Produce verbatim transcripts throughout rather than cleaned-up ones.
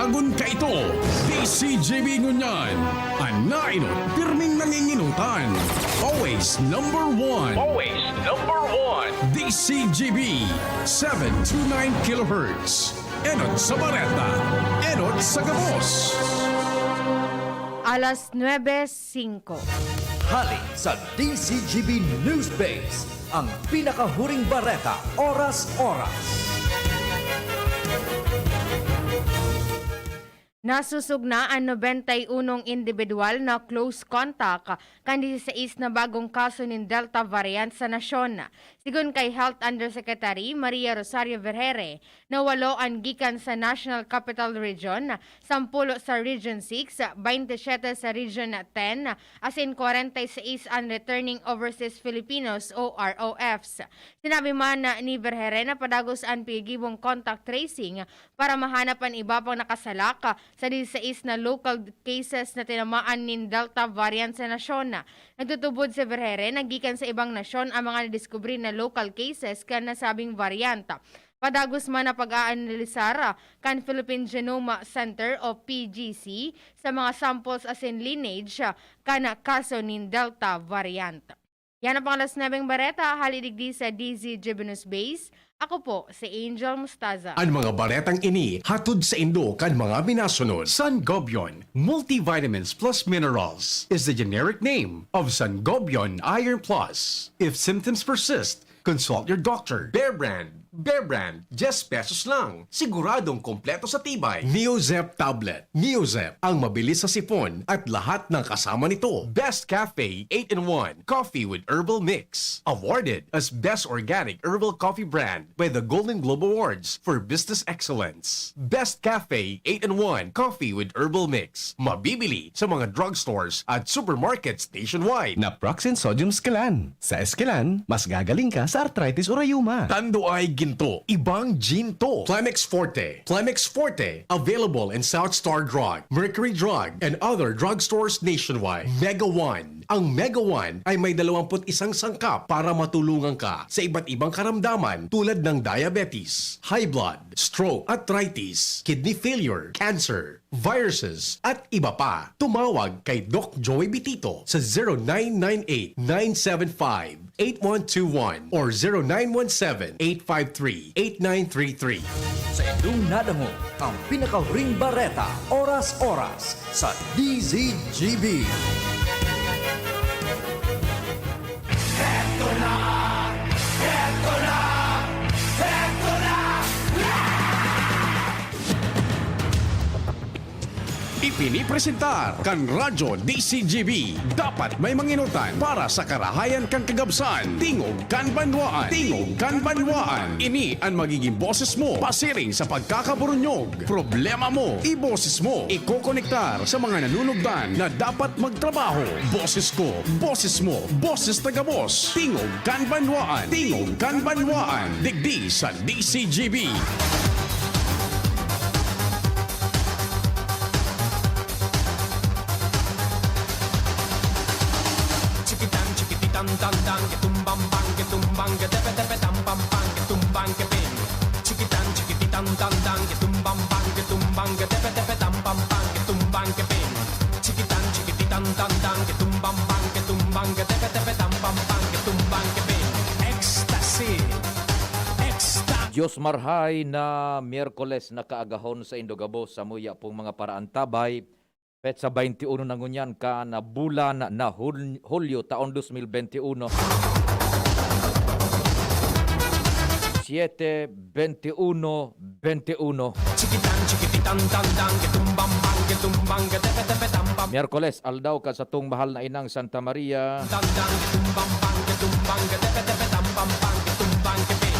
Agon kaito, D C G B ngunyan. An naenot, pirming nanginginutan. Always number one. Always number one. D C G B, seven two nine kilohertz. Enot sa bareta, enot sa gabos. Alas nuebe singko. Hali sa D C G B News Base, ang pinakahuring bareta, oras-oras. Nasusog na an nobenta y unong indibidwal na close contact kan diseseis na bagong kaso nin Delta variant sa nasyon. Sigon kay Health Undersecretary Maria Rosario Vergeire, na walo an gikan sa National Capital Region, sampulo sa Region six, baynte siyete sa Region ten, asin kwarenta y seis an returning overseas Filipinos o R O Fs. Sinabi man ni Vergeire na padagos an pigibong contact tracing para mahanap an iba pang nakasalak sa diseseis na local cases na tinamaan nin Delta variant sa nasyon. Nagtutubod si Vergeire na gikan sa ibang nasyon ang mga nadiskubre na local cases kan nasabing variant. Padagos man na pag-aanalisar kan Philippine Genome Center o P G C sa mga samples asin lineage kan kaso nin Delta variant. Yan ang pang alas nuebeng bareta, hali digdi sa D Z G B News Base. Ako po si Angel Mustaza. An mga baretang ini hatod saindo kan mga minasunod. Sangobion Multivitamins Plus Minerals is the generic name of Sangobion Iron Plus. If symptoms persist, consult your doctor. Bear Brand. Bear Brand, diyes pesos lang. Siguradong kompleto sa tibay. Neozep Tablet. Neozep, ang mabilis sa sipon at lahat ng kasama nito. Best Cafe eight-in-one Coffee with Herbal Mix. Awarded as Best Organic Herbal Coffee Brand by the Golden Globe Awards for Business Excellence. Best Cafe eight-in-one Coffee with Herbal Mix. Mabibili sa mga drugstores at supermarkets nationwide. Naproxen Sodium Esquilan. Sa Esquilan, mas gagaling ka sa arthritis o rayuma. Tanduay Ginto, ibang gin to. Plemex Forte. Plemex Forte, available in South Star Drug, Mercury Drug, and other drugstores nationwide. Mega One. Ang Mega One ay may dalawampu't isang sangkap para matulungan ka sa iba't ibang karamdaman tulad ng diabetes, high blood, stroke, arthritis, kidney failure, cancer, viruses, at iba pa. Tumawag kay Doc Joey Bitito sa zero nine nine eight, nine seven five, eight one two one or zero nine one seven, eight five three, eight nine three three. Sa indong nadangog ang pinakahuring bareta, oras-oras sa D Z G B. Heto na! Heto na! Heto na! Ipinipresentar kan Radyo D C G B. Dapat may manginutan para sa karahayan kan kagabsan. Tingog kan banwaan. Tingog kan banwaan. Ini an magiging boses mo pasiring sa pagkakaburunyog. Problema mo, iboses mo. Ikokonektar sa mga nanunugdan na dapat magtrabaho. Boses ko, boses mo, boses na gabos. Tingog kan banwaan. Tingog kan banwaan. Digdi sa D C G B. Chikitan, chikititan, tan, tan, ke tumbang, bang, ke tumbang, ke tepe, tepe, tam, pam, pang, ke tumbang, ke ping. Chikitan, chikititan, tan, tan, ke tumbang, bang, ke tumbang, ke tepe, tepe, tam, pam, pang, ke tumbang, ke ping. Chikitan, chikititan, tan, tan, ke tumbang, bang, ke tumbang, ke tepe, tepe, tam, pam, pang, ke tumbang, ke ping. Ecstasy. Ecstasy. Dios marhay na Miyerkules na kaagahon sa Indogabos, samuya pong mga paraantabay. Petsa baynte uno na ngunyan kan bulan na Hul-, Hulyo, taon dos mil baynte uno. Siete, baynte uno, baynte uno. Chikitan, chikititan, tan, tan, ke tumbang, bang, ke tumbang, ke tepe, tepe, tam, pam. Miyerkules, aldaw kan satong mahal na inang Santa Maria. Tan, tan, ke tumbang, bang, ke tumbang, ke tepe, tepe, tam, pam, pang, ke tumbang, ke ping.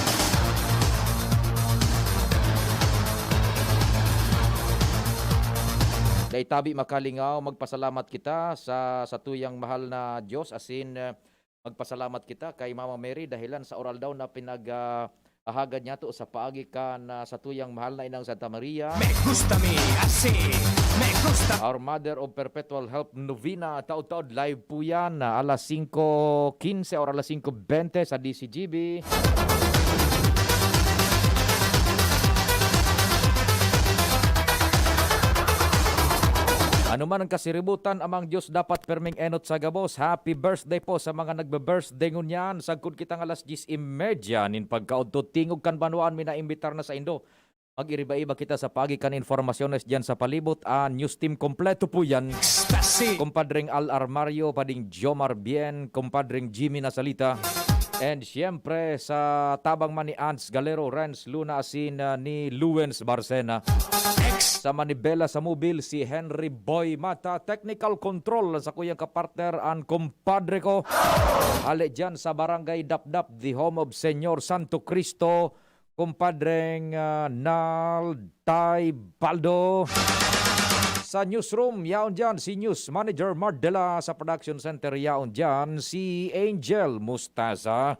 Dai tabi makalingaw, magpasalamat kita sa satuyang mahal na Dios, asin, eh, magpasalamat kita kay Mama Mary dahilan sa oral daw na pinag, ah, ahagad niyato sa paagi kan, ah, satuyang mahal na inang Santa Maria. Me gusta mi, así, me gusta. Our Mother of Perpetual Help Novena, taod-taod live po yan, ah, alas singko kinse or alas singko bente sa D C G B. Ano man ang kasiributan, Amang Diyos dapat perming enot sa gabos. Happy birthday po sa mga nagbe-birthday ngunyan. Sagkod kita nga alas diyes y media nin pagkaudto, tingog kan banwaan, minaimbitar na saindo. Mag-iriba-iba kita sa pagi kan informasyones diyan sa palibot. An news team kompleto po yan. Ecstasy! Kumpadreng Al Armario, Pading Jomar Bien, Kumpadreng Jimmy Nasalita. And siyempre, sa tabang man ni Ants Galero, Renz Luna asin, ah, ni Luwens Barcena. Ex- Sa manibela sa mobil, si Henry Boy Mata. Technical control sa kuyang kapartner, an kumpadre ko. Hale dyan sa Barangay Dapdap, the home of Señor Santo Cristo, kumpadreng, ah, Nal Tay Baldo. Sa newsroom, yaon dyan si News Manager Mardela. Sa production center, yaon dyan si Angel Mustaza.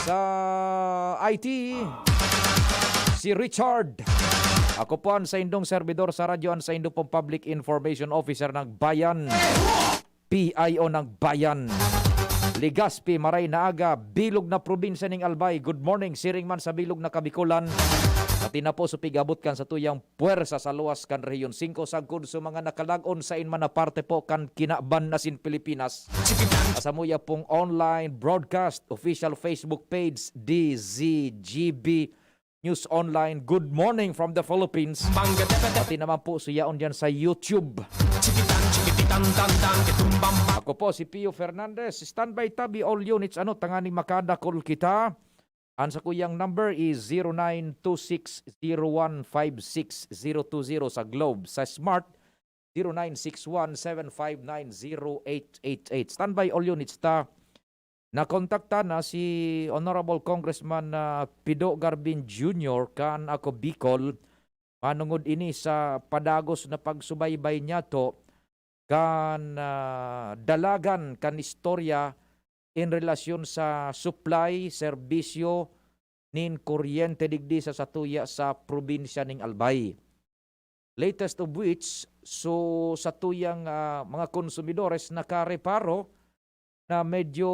Sa I T, si Richard. Ako po an saindong servidor sa radyo, an saindo pong public information officer ng bayan. P I O ng bayan. Legazpi, maray na aga, bilog na probinsya ning Albay. Good morning, siring man sa bilog na Kabikolan. Pati na po supig abot kan sa tuyang puwersa sa luwas kan Rehiyon singko, sagkod sa mga nakalag-on sa inman na parte po kan kinaban asin Pilipinas. Sa muya pong online broadcast, official Facebook page, D Z G B News Online, Good Morning from the Philippines. Pati naman po sa yaon dyan sa YouTube. Ako po si Pio Fernandez. Standby tabi all units, ano, tanganing makadakol kita. Ang sakuyang number is zero nine two six zero one five six zero two zero sa Globe. Sa Smart, zero nine six one seven five nine zero eight eight eight. Standby all units ta. Nakontaktan na si Honorable Congressman, ah, Pido Garbin Junior kan Ako Bicol, manungod ini sa padagos na pagsubaybay niyato kan, ah, dalagan kan istorya in relasyon sa supply, serbisyo nin kuryente digdi sa satuya sa probinsya ning Albay. Latest of which, so, satuyang, ah, mga konsumidores nakareparo na medyo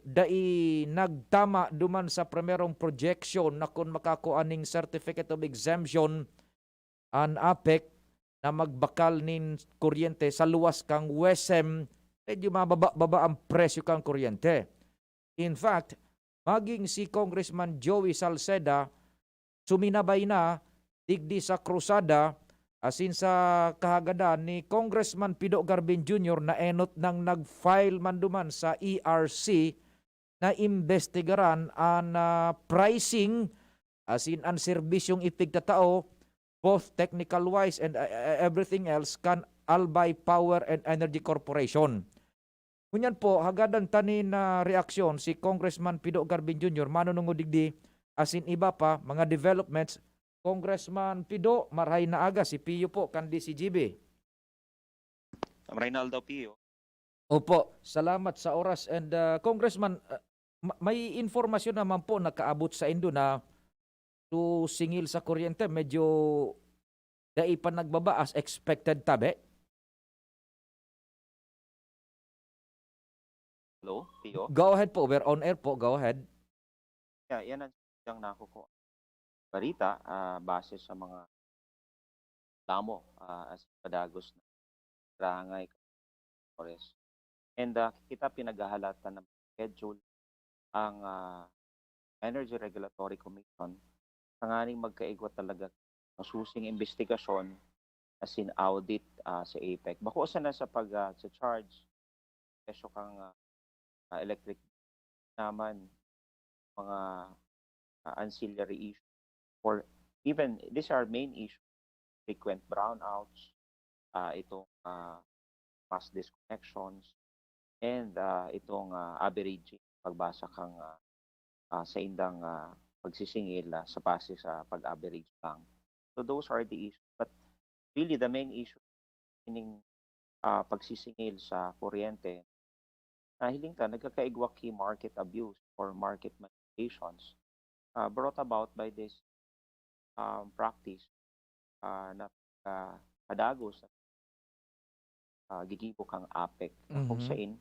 dai nagtama duman sa primerong projection na kun makakua ning Certificate of Exemption an APEC na magbakal nin kuryente sa luwas kan WESM, medyo mababa-baba ang presyo kan kuryente. In fact, maging si Congressman Joey Salceda suminabay na digdi sa krusada asin sa kahagadan ni Congressman Pido Garbin Junior na enot nang nag-file man duman sa E R C na imbestigaran an, ah, pricing asin an serbisyong ipigtatao, both technical wise and, ah, ah, everything else, kan Albay Power and Energy Corporation. Ngunyan po, hagadan ta nin, ah, reaksyon si Congressman Pido Garbin Junior, manunungod digdi, asin iba pa, mga developments. Congressman Pido, marhay na aga, si Pio po, kan D C G B. Maray na aldaw, Pio. Opo, salamat sa oras. And, ah, Congressman, ah, ma-, may informasyon naman po nakaabot saindo na to singil sa kuryente, medyo dai pa nagbaba as expected, tabi? Hello, Pio? Go ahead po, we're on air po, go ahead. Yeah, yan ang siyang nakukuha balita, ah, base sa mga damo, ah, as padagos na barangay, Forest. And, ah, kita pinaghahalatan ng schedule ang, ah, Energy Regulatory Commission tanganing magkaigwa talaga masusing imbestigasyon, as in audit, ah, sa APEC. Bako sana sa pag, ah, sa charge, presyo kang, ah, ah, electric naman, mga, ah, ancillary issue, or even, these are main issue, frequent brownouts, ah, itong, ah, mass disconnections, and, ah, itong, ah, averaging, pagbasa kang, ah, ah, sa indang, ah, pagsisingil, ah, sa base sa pag-average lang. So those are the issues. But really, the main issue ining, ah, pagsisingil sa kuryente, nahiling ta, nagkakaigwa ki market abuse or market manipulations, ah, brought about by this, um, practice, ah, na, ah, padagos, ah, gigibo kang APEC, na kung Mhm. sain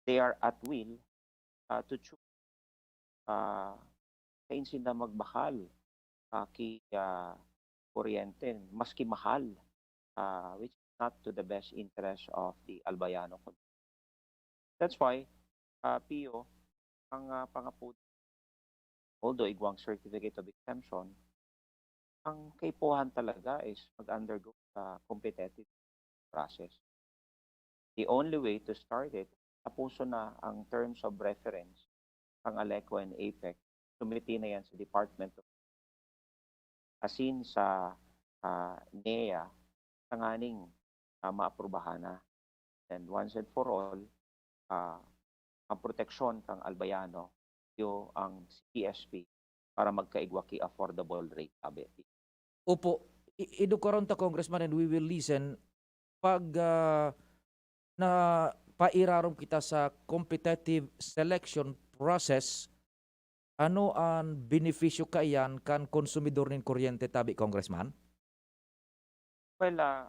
they are at will, ah, to choose, ah, sain sinda magbakal, ah, ki, ah, kuryente, maski mahal. uh, which is not to the best interest of the Albayano community. That's why, uh, Pio, ang uh, pangapod, although igwang certificate of exemption, ang kaipuhan talaga is mag-undergo sa competitive process. The only way to start it, tapuson na ang terms of reference ng ALECO and APEC, sumiti na yan sa Department of asin sa uh, NEA tanganing uh, maaprubahan na. And once and for all, uh, ang proteksyon kang Albayano, yo ang C S P para magkaigwa ki affordable rate, sabi. Opo, i- idukaron ta, Congressman, and we will listen. Pag ah, na pairarom kita sa competitive selection process, ano an benepisyo kaiyan kan konsumidor nin kuryente tabi, Congressman? Well, ah,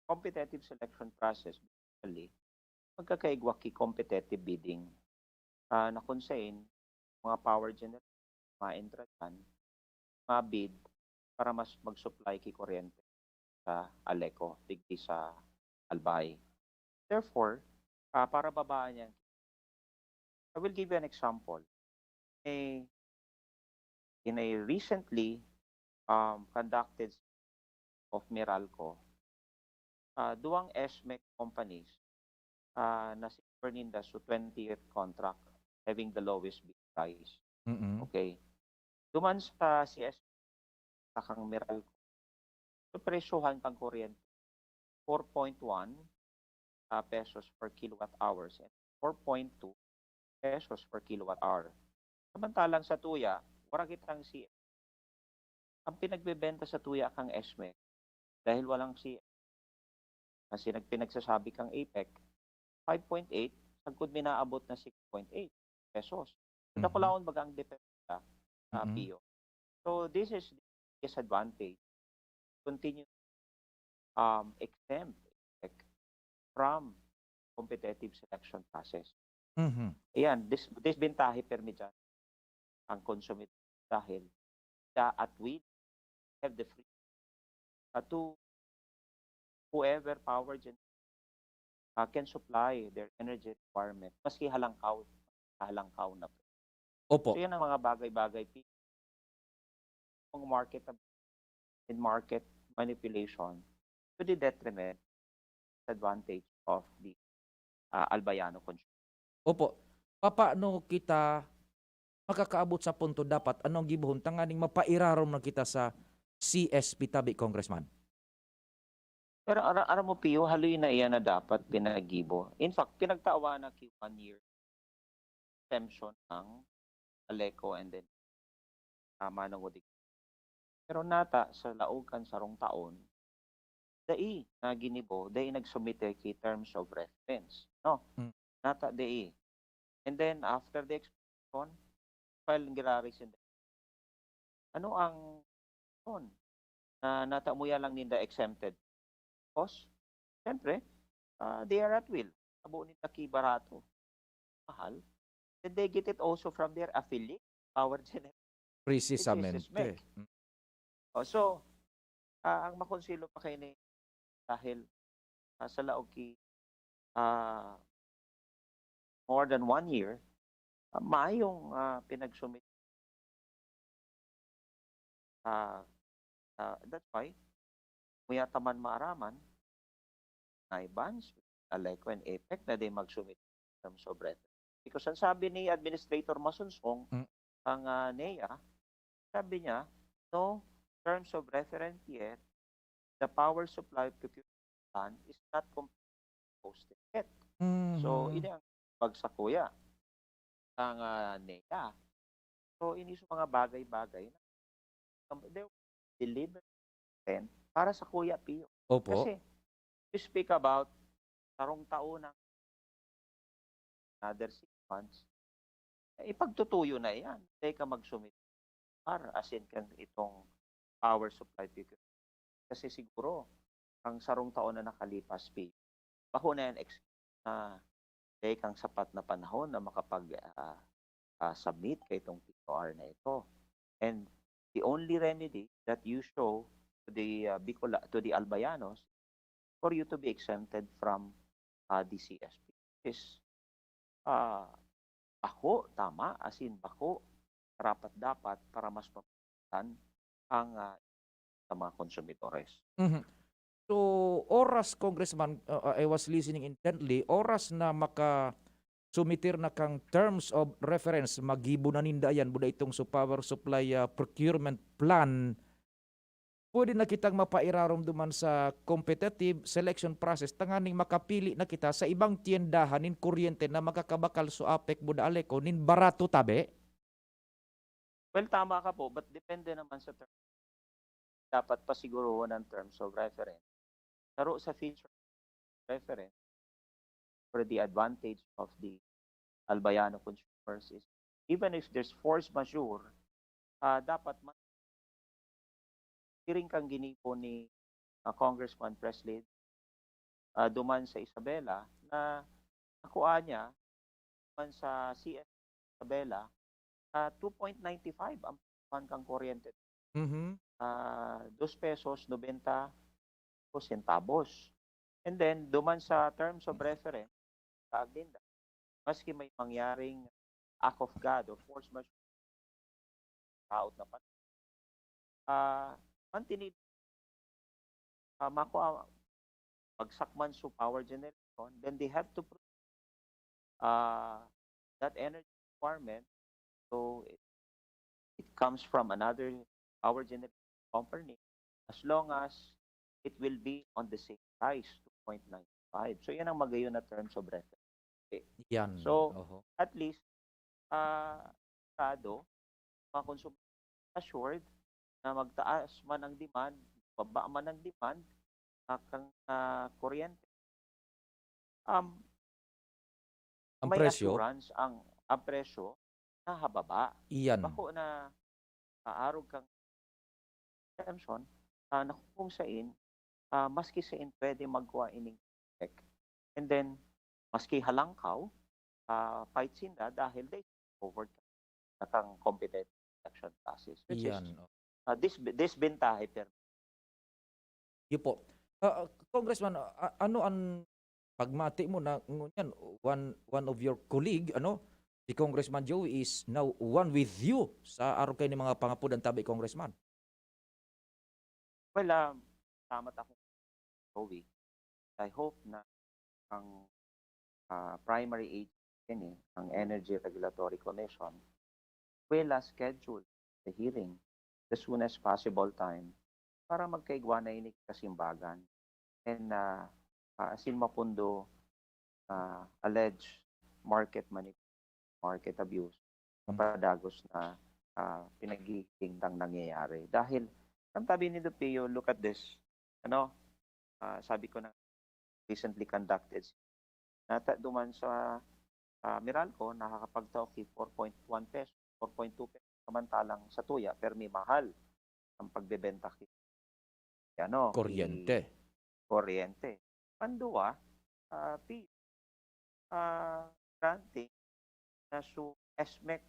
competitive selection process, basically, magkakaigwa ki competitive bidding, ah, na kung saan mga power generator, mga entratan, mga bid para mas mag-supply ki kuryente sa ALECO, digdi sa Albay. Therefore, ah, para babaan niya, I will give you an example. Eh, in a recently um, conducted of Meralco, uh, duwang S M E C companies uh, na secure ninda sa twentieth contract having the lowest bid price. Mm-mm. Okay. Duman sa C S, sa kang Meralco, so presyohan kang kuryente, four point one uh, pesos per kilowatt hours and four point two pesos per kilowatt hour. Samantalang sa tuya, wala kitang C F. Ang pinagbebenta sa tuya kang S M E C, dahil walang C F, kasi nagpinagsasabi kang APEC, five point eight, sagkod minaabot na six point eight pesos. Mhm. Dakulaon baga ang depensa sa Mm-mm. P O. So this is the disadvantage. Continue um, exempt from competitive selection process. Mhm. Ayan, dis disbentahe permi diyan ang konsumidor dahil siya at will have the free uh, to whoever power gen uh, can supply their energy requirement maski halangkaw halangkaw na. Opo. So yan ang mga bagay-bagay pi- ang market ab- and market manipulation to the detriment, advantage of the uh, Albayano consumer. Opo. Papaano kita makakaabot sa punto dapat anong gibohon tanganing mapairarom na kita sa C S P tabi, Congressman? Pero ara, ara mo, Pio, haloy na iyan na dapat pinagibo. In fact, pinagtawa na ki one year exemption ng ALECO and then uh, manungod. Pero nata sa laog kan sarong taon, dai na ginibo, dai nagsumite ki terms of reference, no? Mm. Nata dai. And then after the expiration, file giraris in the ano ang on na nata muya lang ninda exempted? Because, siyempre, uh, they are at will. Abo ninda ki barato, mahal. Then they get it also from their affiliate, power generator. Precisamente. Oh, so, ah, ang makonselo pa kayo ni dahil ah, sa laog ki ah, more than one year, ah, mayong ah, pinagsumit. Ah, ah, that's why, muya ta man maaraman, na bonds, ALECO and APEC na din magsumit ng sobreto. Because ang sabi ni Administrator Masunsong, Mm. ang ah, NEA, sabi niya, no terms of reference yet, the power supply procurement plan is not completely posted yet. So, Mhm. ini ang pagsakuya ng ah, NEA. So, ini sa mga bagay-bagay na um, they deliver para sa Kuya Pio. Opo. Kasi, you speak about sarong taon na another six months, eh, ipagtutuyo na yan. Teka, magsumit para asin kan itong power supply figure. Kasi siguro, ang sarong taon na nakalipas, Pio, baho na yan ex- na teka ang sapat na panahon na makapag ah, ah, submit kay itong P O R na ito. And the only remedy that you show to the uh, Bicola, to the Albayanos for you to be exempted from, ah, the C S P. Is, ah, bako, tama, as in bako, karapat-dapat para mas mapigilan ang, ah, sa mga konsumidores. Mhm. So, oras, Congressman, uh, uh, I was listening intently, oras na maka-sumiter na kang terms of reference, magibo na ninda yan, buda itong su-, power supply, uh, procurement plan, pwede na kitang mapairarom duman sa competitive selection process, tanganing makapili na kita sa ibang tiyendahan nin kuryente na makakabakal sa APEC, buda ALECO, nin barato tabi? Well, tama ka po, but depende naman sa term. Dapat pasiguruhon ang terms of reference. Saro sa feature reference for the advantage of the Albayano consumers is, even if there's force majeure, ah, dapat ma-, siring kang ginibo ni, ah, Congressman Presley, ah, duman sa Isabela na nakuha niya man sa C S Isabela, ah, two point nine five ang pan kang kuryente. Mhm. Ah, dos pesos nobenta centavos. And then, duman sa terms of reference, sa Agdinda, maski may mangyaring act of God or force majeure, taot na pan-, ah, mantinib-, ah, makua-, bagsak man su power generation, then they have to pro-, ah, that energy requirement. So, it, it comes from another power generation company as long as it will be on the same price, two point nine five. So, yan ang magayon na terms of reference. Okay. Yan, So, oho. At least, ah, sigurado, mga consumer assured na magtaas man ang demand, baba man ang demand, ah, kang, ah, kuryente, um, Ang may presyo? assurance ang, ang presyo na hababa. Iyan. Bako na aarog kang Samson, ah, na kung sain, ah, maski sain pwede magkuha ining check. And then, maski halangkaw, ah, fight sinda dahil they forward na kang competitive election process, which is, Iyan, oh. ah, dis-, disbentahe per Yun po. Ah, ah, Congressman, ah, ano an pagmati mo na ngunyan, one, one of your colleague, ano, si Congressman Joey is now one with you sa arog kaini mga pangapod an tabi, Congressman? Well, um, salamat ako, Joey. I hope na ang, ah, primary agency ini, ang Energy Regulatory Commission, will, ah, schedule the hearing the soonest possible time para magkaigwa na ini kasimbagan. And, ah, ah, asin mapundo, ah, alleged market manip-, market abuse, Hmm. padagos na, ah, pinagigintang nangyayari. Dahil, ang sabi ni Dupio, look at this, ano, ah, sabi ko na, recently conducted, nata duman sa, ah, Meralco, nakakapagtao ki four point one pesos, four point two pesos, samantalang sa tuya, permi mahal ang pagbebenta ki, ano, ki Kuryente. kuryente. Pandua, ah, pi-, ah, granting na su S MEC,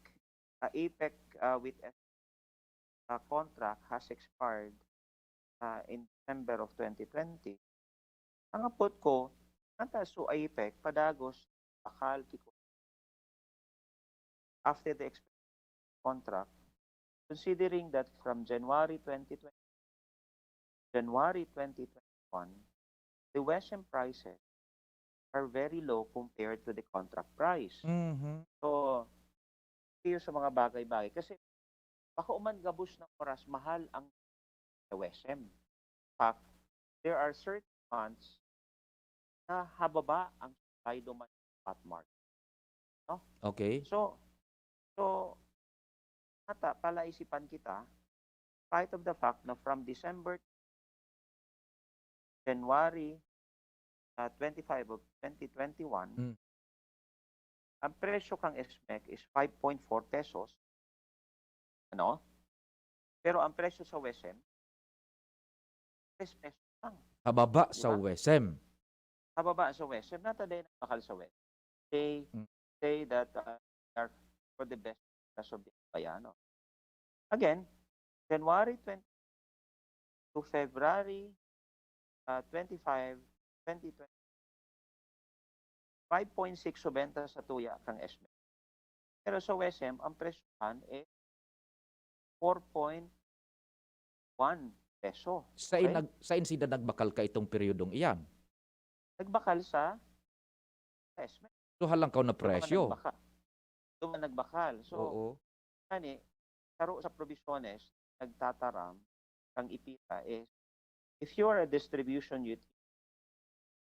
ah, APEC, ah, with S MEC, ah, contract has expired, ah, in December of twenty twenty. Ang apot ko, anta su APEC padagos bakal ki after the expiration contract, considering that from January twenty twenty, January twenty twenty-one, the WESM prices are very low compared to the contract price. Mhm. So, iyo sa mga bagay-bagay. Kasi bako man gabos na oras, mahal ang sa WESM. In fact, there are certain months na hababa ang supply duman sa spot market. No? Okay. So, so, ata, palaisipan kita, in spite of the fact na from December, January, ah, twenty-five of twenty twenty-one, Hmm. ang presyo kang S MEC is five point four pesos. Ano? Pero ang presyo sa WESM, tres pesos lang. Hababa Di sa ba? WESM. Hababa sa WESM. Nata dai nabakal sa WESM. They Hmm. say that, uh, they are for the best interest of the Bayano. Again, January twenty to February, uh, twenty-five, twenty twenty, five point six subenta sa tuya kang S M E C. Pero sa WESM, ang presyohan is four point one peso. Sa Okay? inag-, sa insida nagbakal ka itong peryodong iyan? Nagbakal sa S M E C. So, halangkaw na Ito mga presyo? nagbaka-, ito mga nagbakal. So, Oo. ani, saro sa probisyones, nagtataram, kang ipira is, if you are a distribution utility,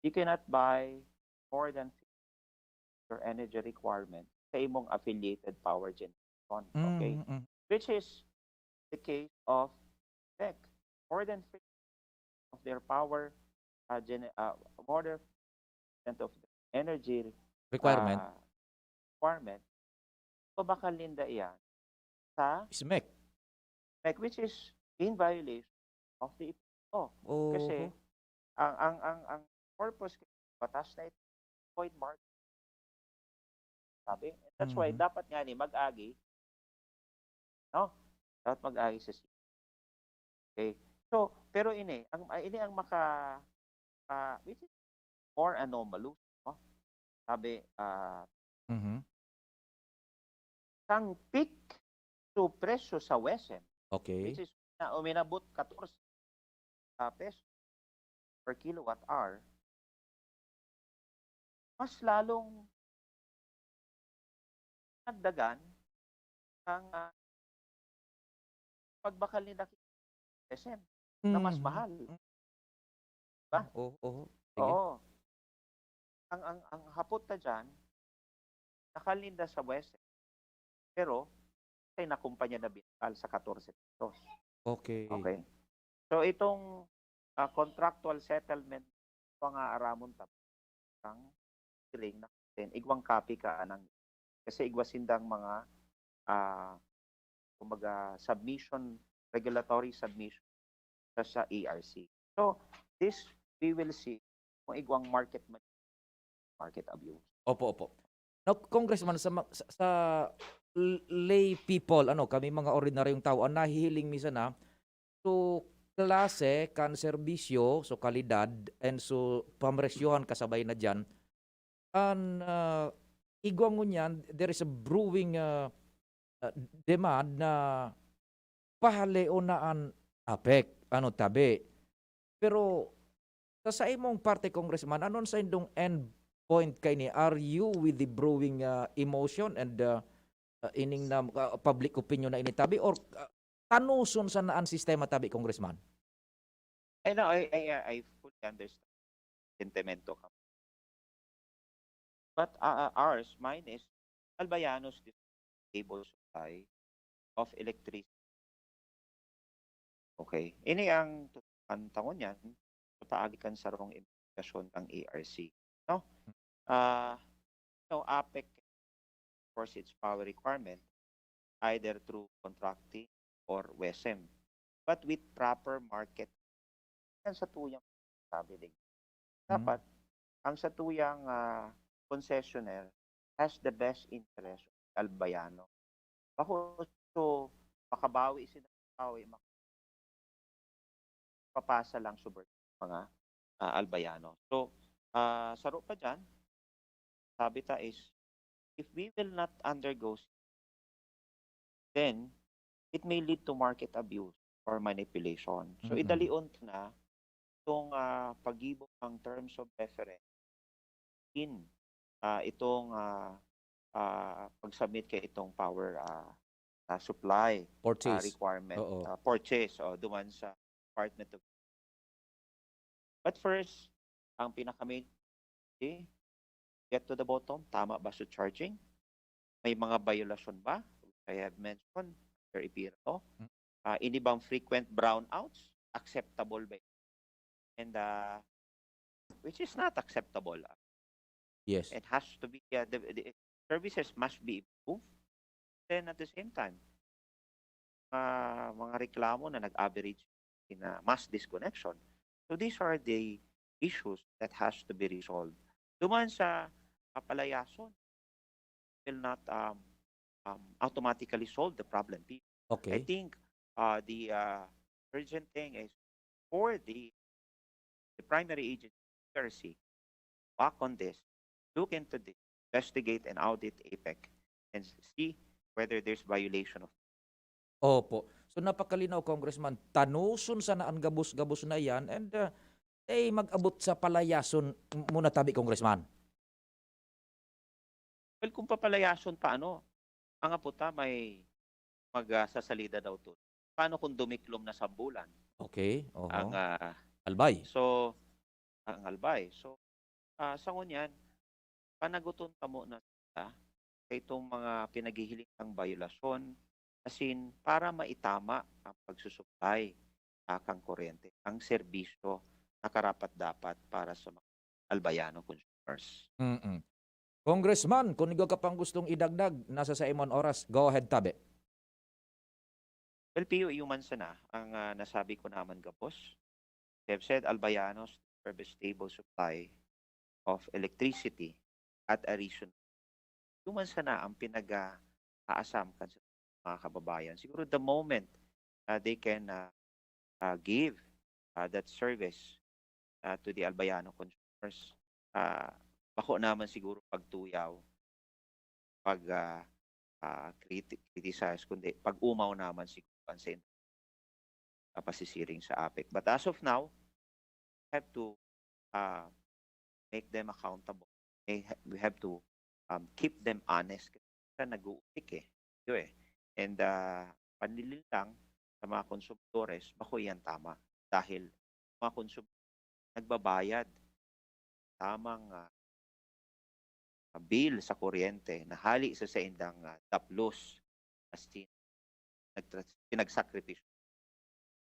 you cannot buy more than your energy requirement sa imong affiliated power generation. Okay? Mm, mm. Which is the case of tech. More than three of their power, uh, gen-, uh, more than percent of the energy Requirement. uh, requirement, pabakal ninda iyan sa S M E C. S M E C, which is in violation of the law. Kasi Oho. ang, ang, ang, ang purpose ng batas na ito, avoid market. Sabi? That's why Mhm. dapat nga ni mag-agi, no? Dapat mag-agi sa city. Okay? So, pero ini, ang, ah, ini ang maka-, ah, which is more anomalous, no? Sabi, ah, Mhm. sang peak to presyo sa WESM, Okay. which is na uminabot katorse, ah, pesos per kilowatt hour, mas lalong nagdagan ang, ah, pagbakal ninda ki-, WESM na mas Mm. mahal. Mm. Ba? Oo, oo. Sige. Oo. Ang, ang, ang hapot ta diyan, nakal ninda sa WESM. Pero, sa na kumpanya na binakal sa katorse pesos. Okay. Okay. So, itong, ah, contractual settlement, pangaaramon ta, ang hearing na, then, igwang copy ka anang, kasi igwa sindang mga, ah, kumbaga, submission, regulatory submission sa, sa E R C. So, this, we will see kung igwang market ma-, market abuse. Opo, opo. Now, Congressman, sa ma-, sa, sa l-, lay people, ano, kami mga ordinaryong tao, ang nahihiling minsan na, so, klase kan serbisyo, so, kalidad, and so, pamresyohan kasabay na diyan, an, ah, igwa ngunyan, there is a brewing, ah, ah, demand na pahaleon na an APEC, ano, tabi. Pero sa, sa imong parte, Congressman, anon sa indong end point kaini? Are you with the brewing, ah, emotion and, ah, ah, ining na, ah, public opinion na ini tabi, or, ah, tanuson sana an sistema tabi, Congressman? I know, I, I, I fully understand sentimento ka. But, ah, ah, ours, mine is Albayanos stable supply of electricity. Okay. Ini ang tutukan ta ngunyan sa paagi kan sarong investigasyon kan E R C, no? Ah, no, APEC enforce its power requirement either through contracting or WESM, but with proper market. Yan sa tuyang sabi din. Hmm. Dapat, ang sa tuyang, ah, concessionaire has the best interest of Albayano. Bako, so, makabawi sila, makabawi, mak-, papasa lang sa mga, ah, Albayano. So, ah, saro pa dyan, sabi ta is, if we will not undergo, then it may lead to market abuse or manipulation. So, Mm-mm. idalion ta na itong, ah, paggibo ng terms of reference in, ah, itong, ah, ah, pag-submit kay itong power, ah, ah, supply, ah, Purchase. requirement, Oo. ah, purchase, o, duman sa Department of. But first, ang pinaka-main, eh, get to the bottom, tama ba sa charging? May mga biolasyon ba? I have mentioned, Sir Ipira, no? Hmm. Ah, ini bang frequent brownouts, acceptable ba? And, ah, which is not acceptable. Yes. It has to be, uh, the, the services must be improved. Then at the same time, ah, mga reklamo na nag-average in, ah, mass disconnection. So these are the issues that has to be resolved. Duman sa, ah, palayason will not, um, um, automatically solve the problem. I Okay. think, uh, the, uh, urgent thing is for the, the primary agency P R C, back on this, look into this, investigate and audit APEC, and see whether there's violation of Opo. So, napakalinaw, Congressman. Tanuson sana an gabos-gabos na iyan and, ah, eh, mag-abot sa palayason m-, muna tabi, Congressman. Well, kung papalayason pa, ano, ang aputa may mag, ah, sasalida daw to. Paano kung dumiklom na sa bulan Okay, oho. ang, ah, Albay. So, ang albay. So, ah, sa ngunyan, panaguton kamo na sila sa itong mga pinaghihiling ng biolasyon, asin para maitama ang pagsusupply, ah, kang kuryente, ang serbisyo na karapat-dapat para sa mga Albayano consumers. Mm. Congressman, kung igwa ka pang gustong idagdag, nasa sa imong oras. Go ahead, tabi. Well, Pio, iyo man sana ang, ah, nasabi ko naman gabos. They have said Albayanos deserve a stable supply of electricity at a reason. Iyo man sana ang pinag-aasam kan sa mga kababayan. Siguro the moment, ah, they can, ah, ah, give, ah, that service, ah, to the Albayano consumers, ah, bako naman siguro pagtuyaw, pag, ah, ah, criti-, criticize, kundi pag-umaw naman siguro ang sen-, ah, pasisiring sa APEC. But as of now, have to, ah, make them accountable. May ha-, we have to, um, keep them honest. Kasi nag-uusik eh. Yun eh. And, ah, panlilin lang sa mga konsumidores, bako yan tama. Dahil mga konsum-, nagbabayad tamang, ah, bill sa kuryente na hali sa saindang, ah, daplos as in nagtra-, pinagsakripisyo.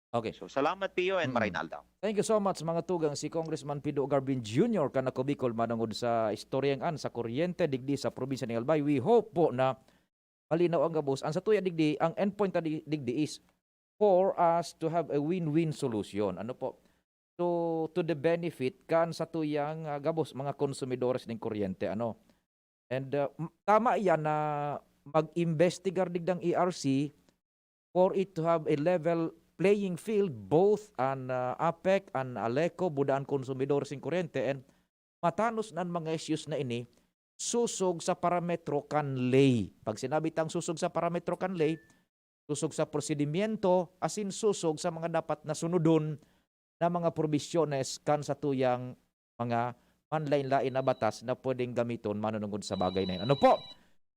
Okay. So, salamat, Pio, and Mm. Maray na Aldaw. Thank you so much, mga tugang. Si Congressman Pido Garvin Junior, kan Ako Bicol, manungod sa istoryang an sa kuryente digdi sa probinsya ning Albay. We hope po na malinaw ang gabos. Ang satuya digdi, ang endpoint ta di-, digdi is for us to have a win-win solution. Ano po? To, to the benefit kan satuyang, ah, gabos, mga konsumidores ning kuryente. Ano? And, ah, m-, tama iyan na mag-imbestigar digdang E R C for it to have a level playing field, both an, ah, APEC, an ALECO, buda an konsumidor sing kuryente, and matanos na an mga issues na ini, susog sa parametro kan ley. Pag sinabi tang susog sa parametro kan ley, susog sa prosedimyento, asin susog sa mga dapat na sunodon na mga probisyones kan satuyang mga manlain-lain na batas na pwedeng gamiton manunungod sa bagay na yan. Ano po?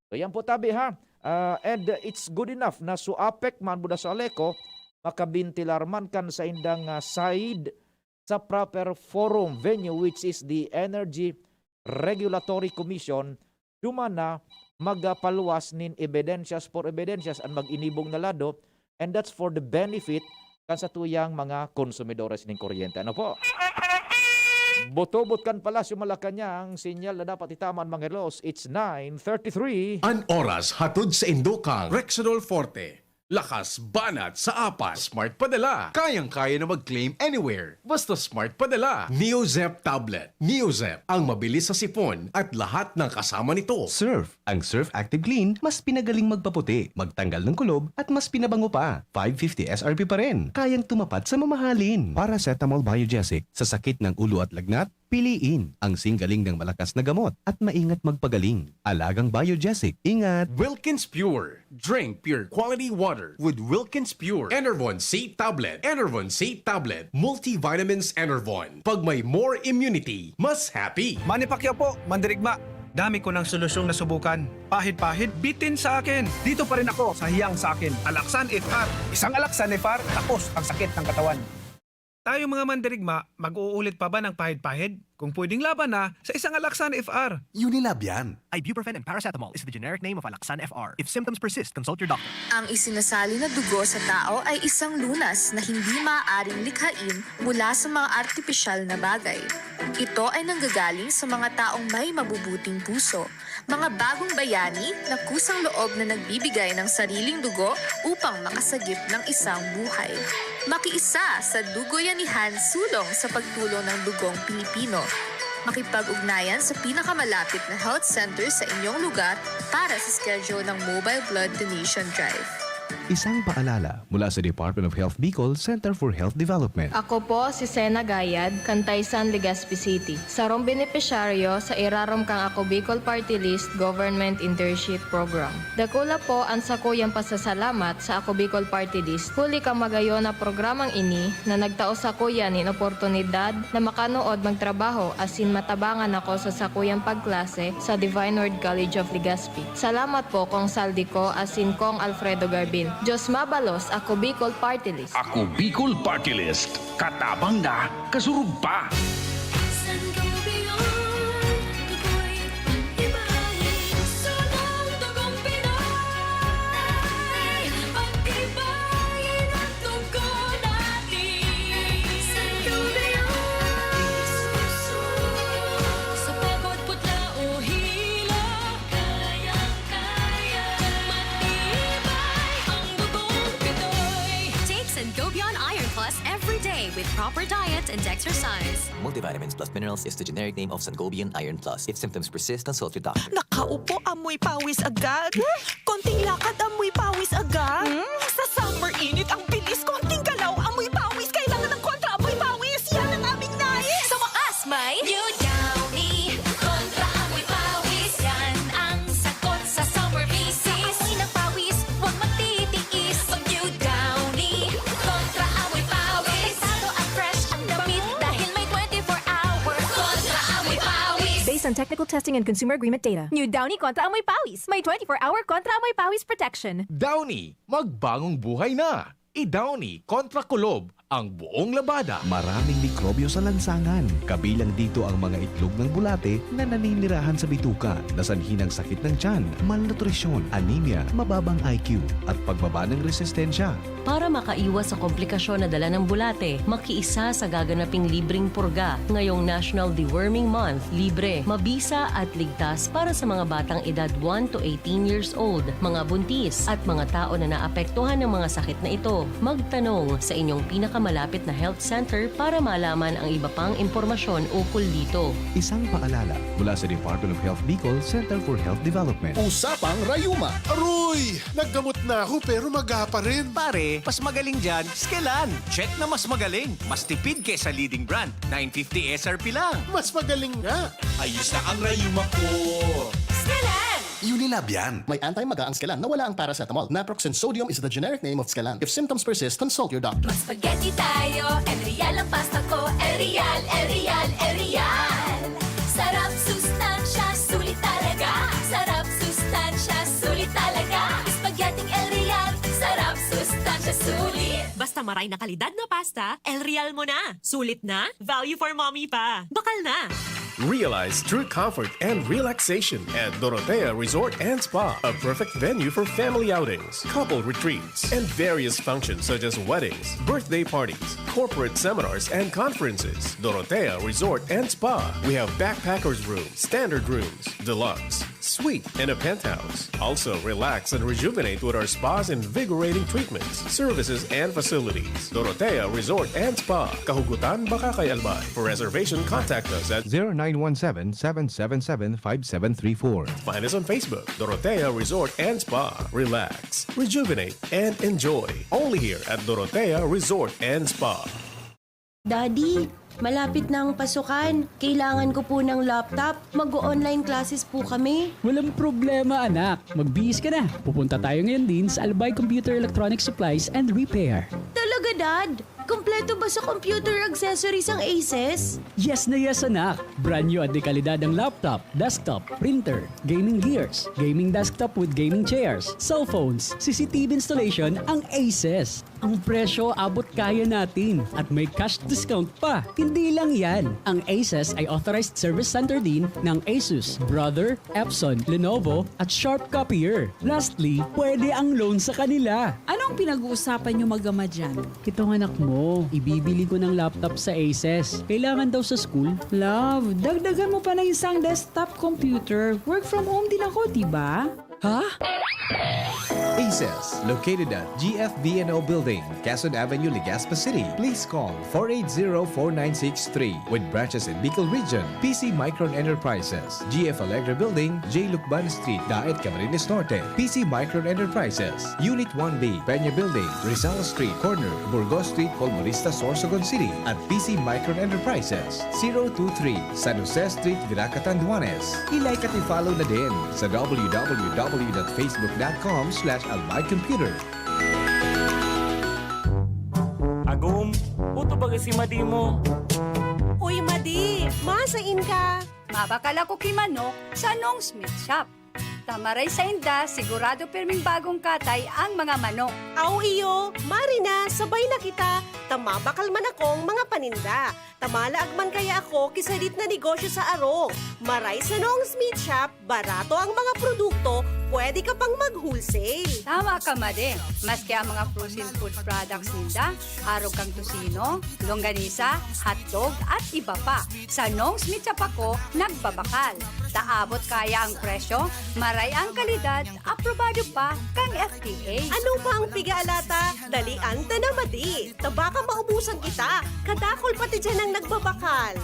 So, yan po, tabi, ha? Ah, and, uh, it's good enough na so APEC man, buda so ALECO, makabintilar man kan saindang, ah, side sa proper forum, venue, which is the Energy Regulatory Commission, duman na magpaluwas nin ebidensyas por ebidensyas an mag-inibong na lado, and that's for the benefit kan satuyang mga konsumidores nin kuryente. Ano po? Butobot kan Palasyo Malacañang, sinyal na dapat itama an mga relos. It's nine thirty-three. An oras hatod saindo kan Rexidol Forte. Lakas banat sa apat. Smart Padala. Kayang-kaya na mag-claim anywhere. Basta Smart Padala. NeoZep Tablet. NeoZep, ang mabilis sa sipon at lahat ng kasama nito. Surf. Ang Surf Active Clean mas pinagaling magpaputi, magtanggal ng kulob at mas pinabango pa. Five fifty S R P pa rin. Kayang tumapad sa mamahalin. Paracetamol Biogesic. Sa sakit ng ulo at lagnat, piliin ang singgaling ng malakas na gamot at maingat magpagaling. Alagang Biogesic. Ingat! Wilkins Pure. Drink pure quality water with Wilkins Pure. Enervon C Tablet. Enervon C Tablet. Multivitamins Enervon. Pag may more immunity, mas happy. Manny Pacquiao po, mandirigma. Dami ko ng solusyong nasubukan. Pahid-pahid, bitin sa akin. Dito pa rin ako sa hiyang sa akin. Alaksan F R. Isang Alaksan F R, tapos ang sakit ng katawan. Tayong mga mandirigma, mag-uulit pa ba ng pahid-pahid? Kung pwedeng laban na, sa isang Alaksan F R. Unilab yan. Ibuprofen and paracetamol is the generic name of Alaxan F R. If symptoms persist, consult your doctor. Ang isinasali na dugo sa tao ay isang lunas na hindi maaaring likhain mula sa mga artipisyal na bagay. Ito ay nanggagaling sa mga taong may mabubuting puso, mga bagong bayani na kusang loob na nagbibigay ng sariling dugo upang makasagip ng isang buhay. Makiisa sa Dugoyanihan Sulong sa pagtulong ng dugong Pilipino. Makipag-ugnayan sa pinakamalapit na health center sa inyong lugar para sa schedule ng Mobile Blood Donation Drive. Isang paalala mula sa Department of Health Bicol, Center for Health Development. Ako po si Sena Gayad, Cantaysan, Legazpi City. Sarong benepisyaryo sa irarom kang Ako Bicol Party List Government Internship Program. Dakula po an sakuyang pasasalamat sa Ako Bicol Party List huli kan magayon na programang ini na nagtao sakuya nin oportunidad na makanood magtrabaho asin matabangan ako sa sakuyang pagklase sa Divine Word College of Legazpi. Salamat po, Kong Saldico asin Kong Alfredo Garbin. Diyos mabalos, Ako Bicol Party List. Ako Bicol Party List. Katabang na, kasurog pa. Take Sangobion Iron Plus every day with proper diet and exercise. Multivitamins plus minerals is the generic name of Sangobion Iron Plus. If symptoms persist, consult your doctor. Nakaupo, amoy pawis agad. Konting lakad, amoy pawis agad. Sa summer init, ang bilis. Konting galaw, amoy pawis. Kailangan ng kontra amoy pawis. Yan ang aming nais. Sa wakas, may New Downy Kontra Amoy Pawis. Yan ang sagot sa summer misis. Amoy ng pawis, huwag magtitiis. Pag New Downy Kontra Amoy Pawis. Protektado at fresh ang damit dahil may twenty-four hour Kontra Amoy Pawis. Based on technical testing and consumer agreement data. New Downy Kontra Amoy Pawis. May twenty-four hour Kontra Amoy Pawis protection. Downy, magbangong buhay na! I-Downy kontra kulob ang buong labada. Maraming mikrobyo sa lansangan. Kabilang dito ang mga itlog ng bulate na naninirahan sa bituka, na sanhi ng sakit ng tiyan, malnutrisyon, anemia, mababang I Q, at pagbaba ng resistensya. Para makaiwas sa komplikasyon na dala ng bulate, makiisa sa gaganaping libreng purga ngayong National Deworming Month. Libre, mabisa at ligtas para sa mga batang edad one to eighteen years old, mga buntis, at mga tao na naapektuhan ng mga sakit na ito. Magtanong sa inyong pinakamalapit na health center para malaman ang iba pang impormasyon ukol dito. Isang paalala mula sa Department of Health Bicol, Center for Health Development. Usapang Rayuma. Aroy! Naggamot na ako pero maga pa rin. Pare, mas magaling dyan, Skelan. Check na mas magaling. Mas tipid kesa leading brand. nine fifty S R P lang. Mas magaling nga. Ayos na ang rayuma ko. Skelan! Unilab yan. May anti-maga ang Skelan na wala ang paracetamol. Naproxen sodium is the generic name of Skelan. If symptoms persist, consult your doctor. Mag-spaghetti tayo, El Real ang pasta ko. El Real, El Real, El Real. Sarap, sustansya, sulit talaga. Sarap, sustansya, sulit talaga. Spaghetti El Real. Sarap, sustansya, sulit. Basta maray na kalidad na pasta, El Real mo na. Sulit na, value for mommy pa. Bakal na! Realize true comfort and relaxation at Dorotea Resort and Spa, a perfect venue for family outings, couple retreats, and various functions such as weddings, birthday parties, corporate seminars, and conferences. Dorotea Resort and Spa. We have backpackers room, standard rooms, deluxe, suite, and a penthouse. Also, relax and rejuvenate with our spa's invigorating treatments, services, and facilities. Dorotea Resort and Spa, Kahugutan, Bacacay, Albay. For reservation, contact us at zero nine one seven, seven seven seven, five seven three four. Find us on Facebook, Dorotea Resort and Spa. Relax, rejuvenate, and enjoy. Only here at Dorotea Resort and Spa. Daddy, malapit na ang pasukan. Kailangan ko po ng laptop. Mag-online classes po kami. Walang problema, anak. Magbihis ka na. Pupunta tayo ngayon din sa Albay Computer Electronic Supplies and Repair. Talaga, Dad? Kompleto ba sa computer accessories ang Asus? Yes na yes, anak. Brand new at dekalidad ang laptop, desktop, printer, gaming gears, gaming desktop with gaming chairs, cellphones, C C T V installation ang Asus. Ang presyo abot kaya natin at may cash discount pa. Hindi lang yan, ang Asus ay authorized service center din ng Asus, Brother, Epson, Lenovo at Sharp Copier. Lastly, pwede ang loan sa kanila. Anong pinag-uusapan niyo mag-ama dyan? Itong anak mo, ibibili ko ng laptop sa Asus. Kailangan daw sa school. Love, dagdagan mo pa ng isang desktop computer. Work from home din ako, di ba? Ha? Aces, located at G F B N O Building, Quezon Avenue, Legazpi City. Please call four eight zero, four nine six three. With branches in Bicol Region, P C Micron Enterprises, G F Alegre Building, J Lucban Street, Daet, Camarines Norte, P C Micron Enterprises, Unit one B, Peña Building, Rizal Street, corner, Burgos Street, Colmonista, Sorsogon City, at P C Micron Enterprises, zero two three, San Jose Street, Virac, Catanduanes. I-like at i-follow na din sa w w w dot facebook dot com slash albay computer. Agom, puto baga si Madi mo. Uy, Madi! Masain ka? Mabakal ako ki manok sa Nong's Meat Shop. Ta maray sainda, sigurado pirming bagong katay ang mga manok. Aw iyo, mari na, sabay na kita. Ta mabakal man akong mga paninda. Ta malaag man kaya ako ki sadit na negosyo sa arog. Maray sa Nong's Meat Shop, barato ang mga produkto, pwede ka pang mag-wholesale. Tama ka, Madi. Maski ang mga frozen food products ninda, arog kan tocino, longganisa, hotdog, at iba pa. Sa Nong's Meat Shop ako nagbabakal. Ta abot kaya ang presyo, maray ang kalidad, aprobado pa kan F D A. Ano pa ang piga-alata? Dalian ta na, Madi. Ta baka maubusan kita. Kadakul pati diyan ang nagbabakal.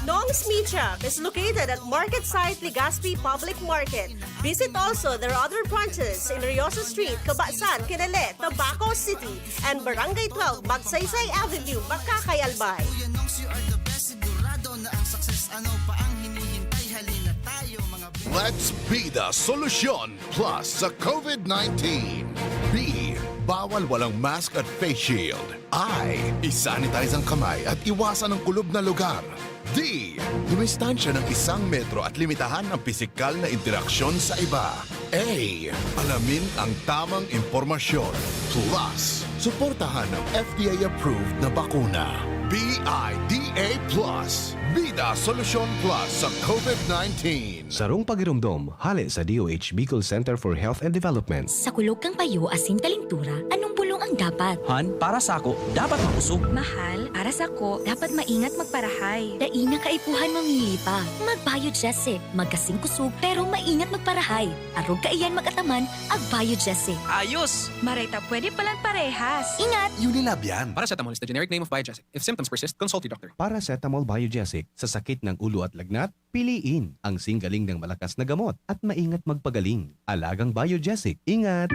Nong's Meat Shop is located at Market Site Legazpi Public Market. Visit also their other branches in Riosa Street, Cabasan, Kinele, Tabaco City, and Barangay twelve, Magsaysay Avenue, Makakay, Albay. Kuya Nongs, you are the best. Sigurado na ang success. Ano pa ang hinihintay? Halina tayo, mga Let's be the solution plus sa COVID nineteen. B, bawal walang mask at face shield. I, isanitize ang kamay at iwasan ang kulob na lugar. D, dumistansya ng isang metro at limitahan ang pisikal na interaksyon sa iba. A, alamin ang tamang impormasyon. Plus, suportahan ang F D A-approved na bakuna. B I D A plus. Bida Solusyon Plus sa COVID nineteen. Sarong pagiromdom, hale sa D O H Bicol Center for Health and Development. Sa kulog kan payo asin kalintura, anong bulong ang dapat? Han, para sako, dapat makusog. Mahal, para sako, dapat maingat magparahay. Dai na kaipuhan mamili pa. Mag-Biogesic. Magkasing kusog, pero maingat magparahay. Arog kaiyan mag-ataman, ag-Biogesic. Ayos! Maray ta pwede palan parehas. Ingat! Unilab yan. Paracetamol is the generic name of Biogesic. If symptoms persist, consult your doctor. Paracetamol Biogesic. Sa sakit ng ulo at lagnat, piliin ang singgaling ng malakas na gamot at maingat magpagaling. Alagang Biogesic. Ingat!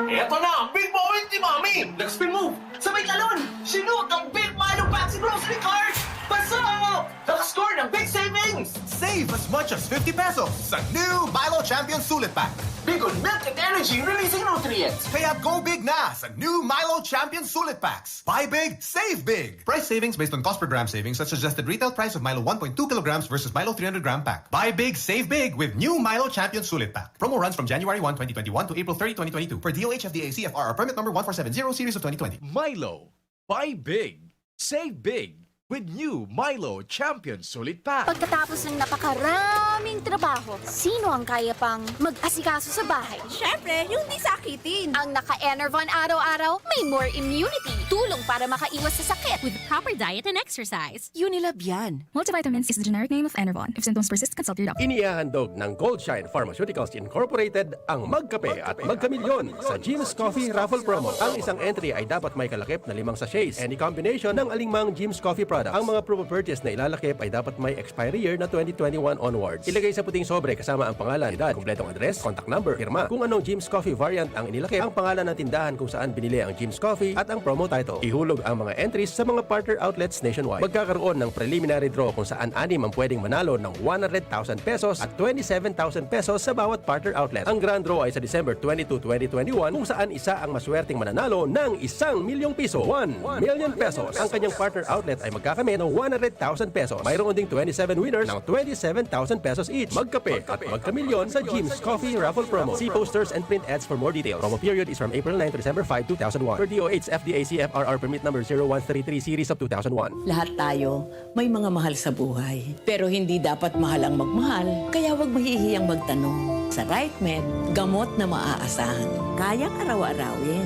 Eto na ang big moment ni Mami! Nag-spin move! Sabay talon! Sinut ang big Milo pack sa grocery cart! Pasok! Nakascore ng big savings! Save as much as fifty pesos sa new Milo Champion Sulit Pack. Big on milk and energy releasing nutrients! Kaya go big na sa new Milo Champion Sulit Packs. Buy big, save big. Price savings based on cost per gram savings at suggested retail price of Milo one point two kilograms versus Milo three hundred gram pack. Buy big, save big with new Milo Champion Sulit Pack. Promo runs from January one, twenty twenty-one to April thirty, twenty twenty-two, per D O H F D A C F R R permit number one four seven zero series of twenty twenty. Milo. Buy big. Save big. With new Milo Champion Sulit Pack. Pagkatapos ng napakaraming trabaho, sino ang kaya pang mag-asikaso sa bahay? Siyempre, yung di sakitin. Ang naka-Enervon araw-araw, may more immunity. Tulong para makaiwas sa sakit. With proper diet and exercise. Unilab yan. Multivitamins is the generic name of Enervon. If symptoms persist, consult your doctor. Inihahandog ng Goldshine Pharmaceuticals Incorporated ang Magkape at Magkamilyon sa Jim's Coffee Raffle Promo. Ang isang entry ay dapat may kalakip na limang sachets. Any combination ng alingmang Jim's Coffee product. Ang mga proof of purchase na ilalakip ay dapat may expiry year na twenty twenty-one onwards. Ilagay sa puting sobre kasama ang pangalan, edad, kompletong address, contact number, pirma. Kung anong Jim's Coffee variant ang inilakip, ang pangalan ng tindahan kung saan binili ang Jim's Coffee at ang promo title. Ihulog ang mga entries sa mga partner outlets nationwide. Magkakaroon ng preliminary draw kung saan anim ang pwedeng manalo ng one hundred thousand pesos at twenty-seven thousand pesos sa bawat partner outlet. Ang grand draw ay sa December twenty-two, twenty twenty-one, kung saan isa ang maswerteng mananalo ng isang milyong piso. One million pesos. Ang kanyang partner outlet ay magkakamit ng one hundred thousand pesos. Mayroon ding twenty-seven winners ng twenty-seven thousand pesos each. Magkape at magkamilyon sa Jim's Coffee Raffle Promo. See posters and print ads for more details. Promo period is from April nine to December five, two thousand one. Per D O H F D A C F R R permit number zero one three three series of two thousand one. Lahat tayo may mga mahal sa buhay, pero hindi dapat mahal ang magmahal, kaya huwag mahihiyang magtanong. Sa RightMed, gamot na maaasahan, kayang araw-arawin.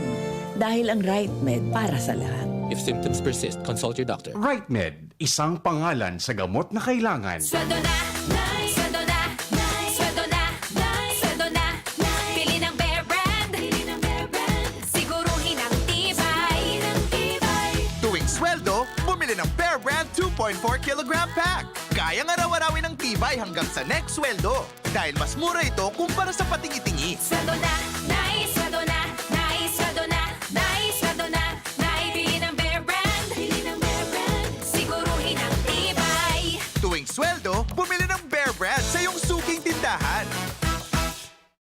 Dahil ang RightMed para sa lahat. If symptoms persist, consult your doctor. RightMed, isang pangalan sa gamot na kailangan. Sweldo na, Nay! Sweldo na, Nay! Sweldo na, Nay! Sweldo na, Nay! Pili ng Bear two point four kilogram pack. Kayang araw-arawin ang tibay hanggang sa next sweldo. Dahil mas mura ito kumpara sa patingi-tingi. Sweldo na, nice, sweldo na, nice, sweldo na, nice, sweldo na, nice. Bili ng Bear Brand, bili ng Bear Brand. Siguruhin ang tibay. Tuwing sweldo, bumili ng Bear Brand sa iyong suking tindahan.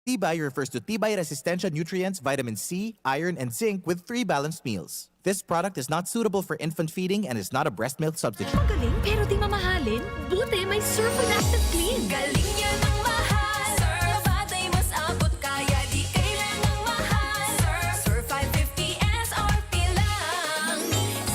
Tibay refers to tibay resistensya nutrients, vitamin C, iron, and zinc with three balanced meals. This product is not suitable for infant feeding and is not a breast milk substitute. Magaling pero di mamahalin? Buti may Surf with Active Clean. Galing niya ng mahal. Surf, batay mas abot kaya di kailangang mahal. Surf, Surf five fifty S R P lang.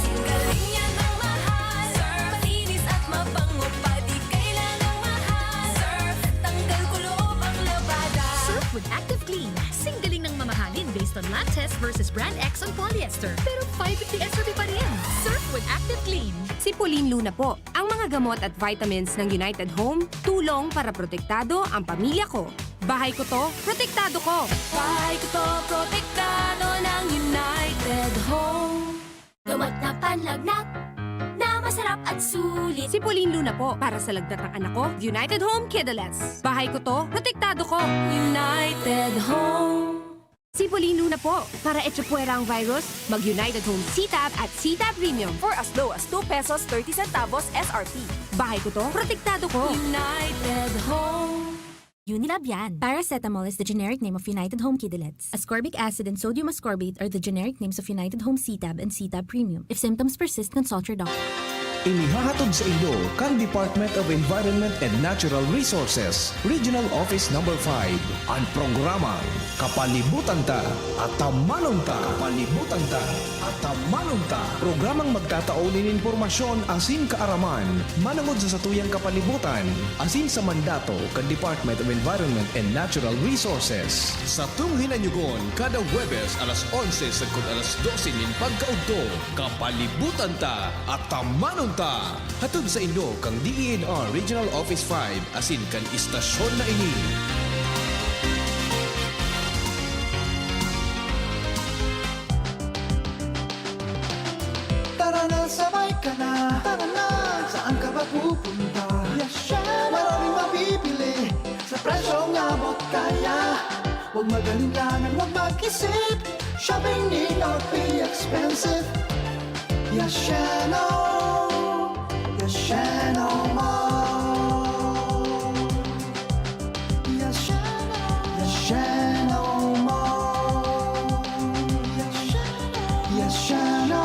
Singgaling niya ng mahal. Surf, malinis at mabango pa di kailangang mahal. Surf, tanggal kuloob ang labada. Surf with Active Clean. Singgaling ng mamahalin based on lab test versus brand X on polyester. Pero five fifty S R P pa rin. Surf with Active Clean. Si Pauline Luna po. Ang mga gamot at vitamins ng United Home, tulong para protektado ang pamilya ko. Bahay ko to, protektado ko. Bahay ko to, protektado ng United Home. Gamot na panlagnat na masarap at sulit. Si Pauline Luna po, para sa lagnat ng anak ko, United Home Kidaletes. Bahay ko to, protektado ko. United Home. Si Pauline Luna po, para echapuwera ang virus, mag United Home C-Tab at C-Tab Premium. For as low as two pesos thirty centavos S R P. Bahay ko to, protektado ko. United Home. Unilab yan. Paracetamol is the generic name of United Home Kidaletes. Ascorbic acid and sodium ascorbate are the generic names of United Home C-Tab and C-Tab Premium. If symptoms persist, consult your doctor. Inihahatod sa inyo kan Department of Environment and Natural Resources, Regional Office Number five, an programang Kapalibutan Ta, Atamanon Ta. Kapalibutan Ta, Atamanon Ta. Programang magtatao nin impormasyon asin kaaraman manongod sa satuyang kapalibutan asin sa mandato kan Department of Environment and Natural Resources. Satong hinanyugon kada Huwebes alas onse sagkod alas dose nin pagkaudto. Kapalibutan Ta, Atamanon Ta. Hatod sa inyo kan D E N R Regional Office five asin kan istasyon na ini. Tara na, sabay ka na. Tara na. Saan ka ba pupunta? Yes, syempre. Maraming mabibili sa presyong abot kaya. Huwag mag-alinlangan, huwag mag-isip. Shopping need not be expensive. Yasheno, Yasheno Mall. Yasheno, Yasheno Mall. Yasheno, Yasheno.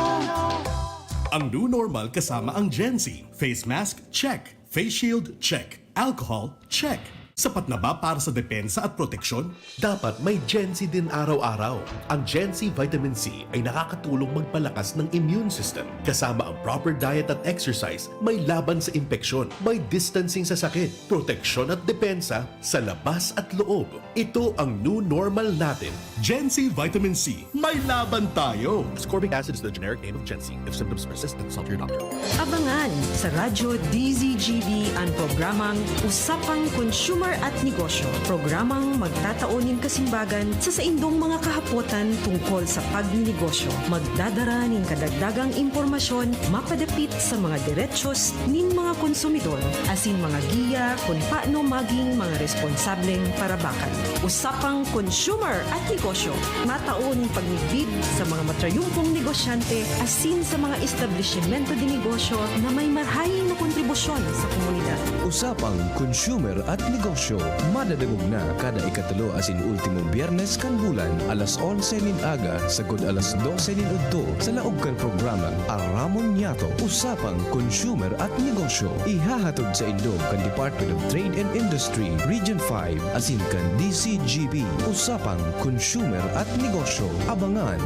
Ang new normal kasama ang Gen Z. Face mask, check. Face shield, check. Alcohol, check. Sapat na ba para sa depensa at proteksyon? Dapat may Gen Z din araw-araw. Ang Gen Z Vitamin C ay nakakatulong magpalakas ng immune system. Kasama ang proper diet at exercise, may laban sa impeksyon, may distancing sa sakit, proteksyon at depensa sa labas at loob. Ito ang new normal natin. Gen Z Vitamin C, may laban tayo! Ascorbic acid is the generic name of Gen Z. If symptoms persist, consult your doctor. Abangan sa Radyo D Z G B an programang Usapang Consumer at Negosyo. Programang magtatao nin kasimbagan sa saindong mga kahapotan tungkol sa pagninegosyo. Magdadara nin kadagdagang impormasyon mapadapit sa mga derechos nin mga konsumidor, asin mga giya kun paano maging mga responsableng parabakan. Usapang Consumer at Negosyo, matao nin pagmidbid sa mga matrayumpong negosyante asin sa mga establisimento de negosyo na may marhay na kontribusyon sa komunidad. Usapang Consumer at Negosyo, madadangog na kada ikatulo asin ultimong Biyernes kan bulan, alas onse nin aga sagkod alas dose nin udto, sa laog kan programang Aramon Niyato, Usapang Consumer at Negosyo. Ihahatod sa indo kan Department of Trade and Industry, Region five, asin kan D C G B. Usapang Consumer at Negosyo. Abangan!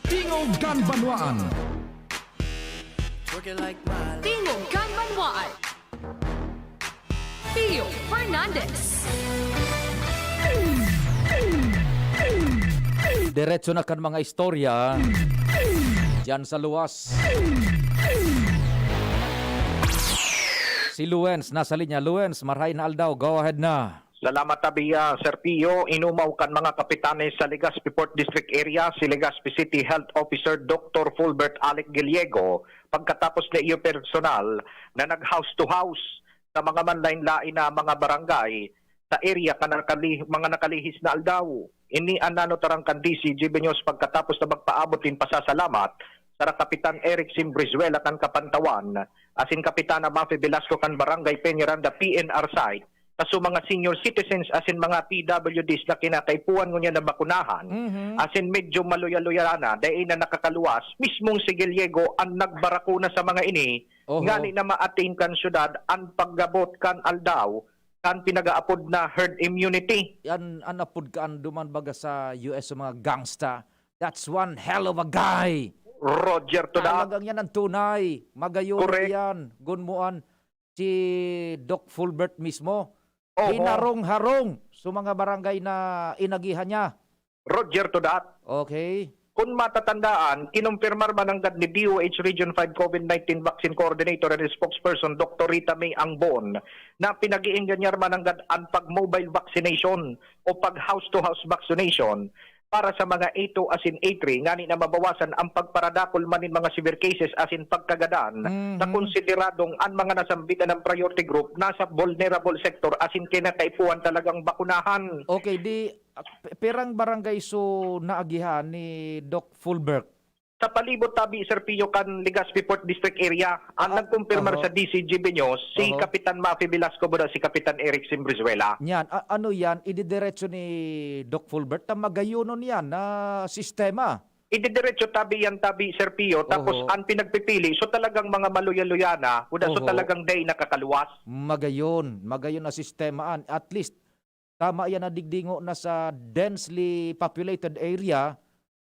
Tingog kan Banwaan. Tingog kan Banwaan. Pio Fernandez. Diretso na kan mga istorya diyan sa luwas. Si Luens nasa linya. Luens, marhay na aldaw. Go ahead na. Salamat tabi, ah, Sir Pio. Inumaw kan mga kapitanes sa Legazpi Port District Area si Legazpi City Health Officer Doktor Fulbert Alec Gallego pagkatapos na iyo personal na nag-house to house sa mga manlain-lain na mga barangay sa area kan nakali-, mga nakalihis na aldaw. Ini an nanutarang kan D C G B News pagkatapos na magpaabot nin pasasalamat sa Kapitan Eric Sim Brizuela kan Kapantawan asin Kapitana Mafi Velasco kan Barangay Peñaranda P N R site, sa mga senior citizens asin mga P W Ds na kinakaipuhan ngunyan na bakunahan, Mhm. asin medyo maluya-luya na, dai na nakakaluwas, mismong si Gallego an nagbakuna sa mga ini, Oho. ngani na ma-attain kan syudad an pag-abot kan aldaw kan pinag-aapod na herd immunity. Yan an apod kaan duman baga sa U S sa mga gangsta. That's one hell of a guy. Roger to that. Talagang yan ang tunay. Magayon Correct. yan. Gunmuan si Doc Fulbert mismo. Oho. Hinarong-harong sa mga barangay na inagihan niya. Roger to that. Okay. Kun matatandaan, kinumpirmar man nanggad ni D O H Region five COVID nineteen Vaccine Coordinator and Spokesperson Doktor Rita May Angbon na pinag-iinganyan man nanggad an pag-mobile vaccination o pag-house-to-house vaccination para sa mga A two asin A three, ngani na mabawasan ang pagparadakul man nin mga severe cases asin pagkagadan Mhm. na konsideradong an mga nasambitan ng priority group nasa vulnerable sector asin kinakaipuhan talagang bakunahan. Okay, di, ah, pi-, pirang barangay so naagihan ni Doc Fulbert? Sa palibot tabi, Sir Pio, kan Legazpi Port District Area, ang Ah, nagkumpirmar oho. sa D C G B News, si Oho. Kapitan Mafi Velasco, buda si Kapitan Eric Simbrizuela. Yan, a-, ano yan? Ididiretso ni Doc Fulbert na magayonon yan na sistema. Ididiretso tabi yan tabi, Sir Pio, tapos Oho. ang pinagpipili, so talagang mga maluya-luya na, buda so Oho. talagang dai nakakaluwas. Magayon, magayon na sistema an. At least, tama yan na digdi ngo na sa densely populated area,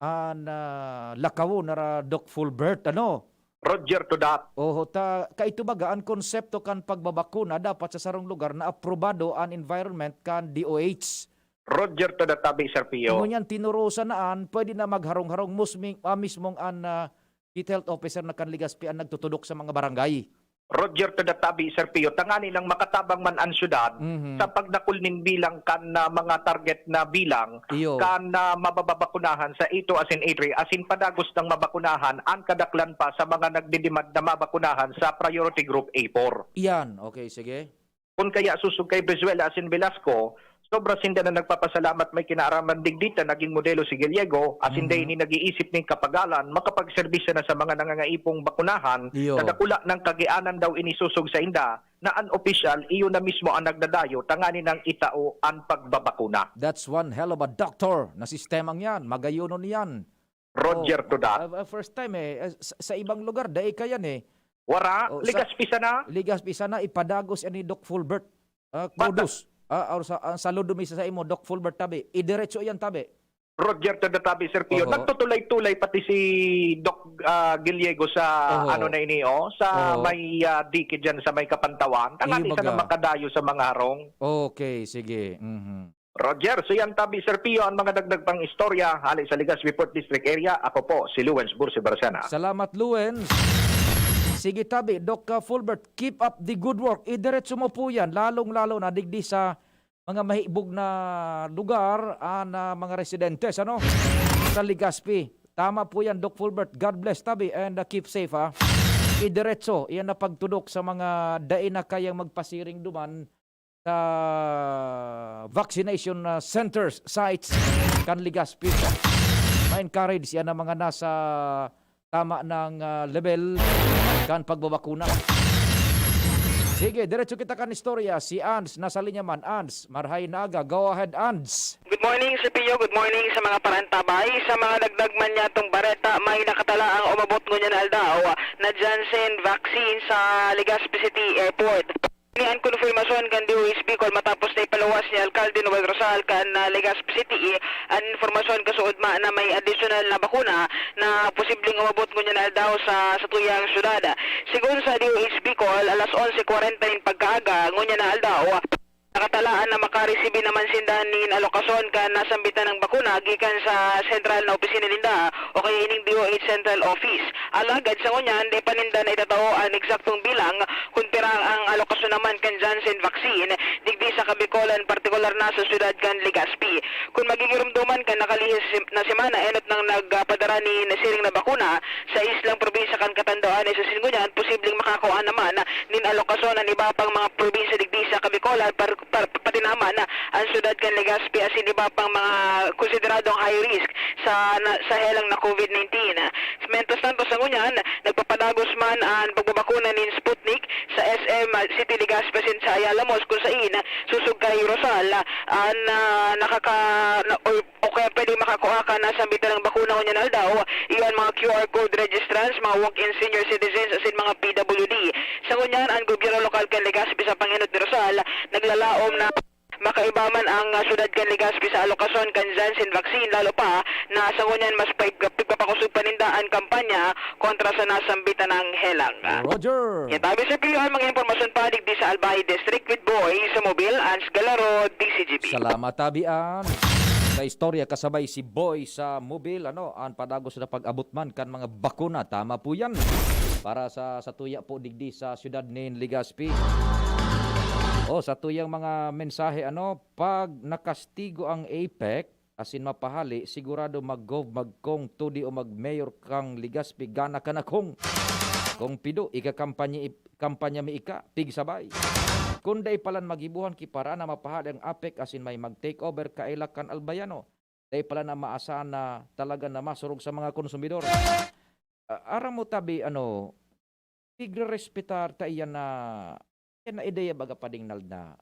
an, ah, lakawon na ra Doc Fulbert, ano? Roger to that. Oho, ta, kaito baga, an konsepto kan pagbabakuna dapat sa sarong lugar na aprobado an environment kan D O H. Roger to that, tabi, Sir Pio. Ngunyan, tinurusan na an, pwede na magharong-harong musming, ah, mismong an, ah, City Health Officer na kan Legazpi an nagtutudok sa mga barangay. Roger to the tabi, Sir Pio, tangani nang makatabang man an syudad Mhm. sa pagdakul nin bilang kan, ah, mga target na bilang Iyo. kan, ah, mababakunahan sa A two asin A three, asin padagos nang mabakunahan an kadaklan pa sa mga nagdidemand na mabakunahan sa Priority Group A four. Iyan. Okay, sige. Kun kaya sosog kay Brizuela asin Velasco, sobra sinda na nagpapasalamat may kinaaraman digdi ta nagin modelo si Gallego, asin Mhm. dai ini nag-iisip nin kapagalan, makapagserbisyo na sa mga nangangaipo nin bakunahan, Iyo. na dakula nang kagianan daw ini sosog sainda, na an opisyal, iyo na mismo an nagdadayo, tangani nang itao an pagbabakuna. That's one hell of a doctor na sistemang yan. Magayonon yan. Roger Oh, to that. ah, ah, first time eh. Ah, sa, sa ibang lugar, dai kayan eh. Wara, Oh, sa Legazpi sana. Legazpi sana, ipadagos yan ni Doc Fulbert. Ah, Bata. kudos. Ah, or sa, ang saludo mi sa imo, Doc Fulbert tabi. Idiretso yan tabi. Roger to the tabi, Sir Pio. Oho. Nagtutulay-tulay pati si Doc, ah, Gallego sa Oho. ano na ini, oh, sa Oho. may, ah, dikit dyan, sa may Kapantawan. Tangani Iyo, sana baga. makadayo sa mga harong. Okay, sige. Mhm. Roger, so yan tabi, Sir Pio, ang mga dagdag pang istorya hali sa Legazpi Port District Area. Ako po, si Lawrence Bursi Barcena. Salamat, Lawrence. Sige tabi, Doc, uh, Fulbert, keep up the good work. Idiretso mo po yan, lalong-lalo na digdi sa mga mahibog na lugar, ah, na mga residentes, ano? Sa Legazpi. Tama po yan, Doc Fulbert. God bless tabi and, uh, keep safe, ha? Idiretso, iyan na pagtudok sa mga dai na kayang magpasiring duman sa vaccination, ah, centers, sites kan Legazpi. Ma-encourage yan ang mga nasa tama ng, ah, level kan pagbabakuna. Sige, diretso kita kan istorya. Si Ans, nasa linya man. Ans, marhay na aga. Go ahead, Ans. Good morning, Sir Pio. Good morning sa mga parantabay. Sa mga dagdag man niyatong bareta, may nakatala ang umabot ngunyan na aldaw na Janssen vaccine sa Legazpi City Airport. Ini an konfirmasyon kan D O H Bicol matapos na ipaluwas ni Alkalde Noel Rosal kan, ah, Legazpi City an informasyon kasuodma na may adisyonal na bakuna na posibleng umabot ngunyan na aldaw sa satuyang syudad. Segun sa D O H Bicol, alas onse kwarenta nin pagkaaga ngunyan na aldaw, nakatalaan na makaresibi naman sinda nin alokasyon kan nasambitan nang bakuna gikan sa sentral na opisina ninda o kaya ining D O H Central Office. Alagad sa ngunyan, di pa ninda naitatao an eksaktong bilang kun pira ang alokasyon naman kan Janssen vaccine digdi sa Kabicolan, partikular na sa siyudad kan Legazpi. Kun magigiromdoman kan nakalihis na semana, enot nang nagpadara nin siring na bakuna sa islang probinsya kan Catanduanes asin ngunyan posibleng makakua naman nin alokasyon an iba pang mga probinsya digdi sa Kabicolan, par-, par-, pati naman an siyudad kan Legazpi asin iba pang mga konsideradong high risk sa, na, sa helang na COVID nineteen. Mientras tanto, sa ngunyan, nagpapadagos man an pagbabakuna nin Sputnik sa S M City Legazpi asin sa Ayala Malls, kun sain susog kay Rosal an, ah, nakaka-, na, o, o kaya pwede makakua kan nasambitan na bakuna ngunyan aldaw, iyo an mga Q R code registrants, mga walk-in senior citizens asin mga P W D. Sa ngunyan, an gobyerno lokal kan Legazpi, sa pangenot ni Rosal, naglalaom na makaiba man ang, ah, siyudad kan Legazpi sa alokasyon kan Janssen vaccine, lalo pa na sa ngunyan mas pag-, pagpapakosog pa ninda an kampanya kontra sa nasambitan na helang. Roger. Yan, tabi sa P U, ang mga impormasyon pa digdi sa Albay District with Boy sa Mobil, Ans Galaro, D C G B. Salamat, Tabi An. Sa istorya, kasabay si Boy sa Mobil, ano, an padagos na pag-abot man kan mga bakuna. Tama po yan. Para sa, sa tuya po digdi sa siyudad nin Legazpi. O, sa tuyang mga mensahe, ano, pag nakastigo ang APEC, asin mapahali, sigurado mag-gov, mag-cong, two D o mag-mayor kang Legazpi, gana ka na kong. Kung pido, ika kampanya, kampanya mi ika, pigsabay. Kun dai palan magibohan ki para na mapahali ang APEC asin may mag-take over kaila kan Albayano. Dai palan na maasahan na talaga na masurog sa mga konsumidor. Ah, aram mo, Tabi, ano, pigrerespetar ta iyan na, iyan na ideya, baga, Pading Nald, na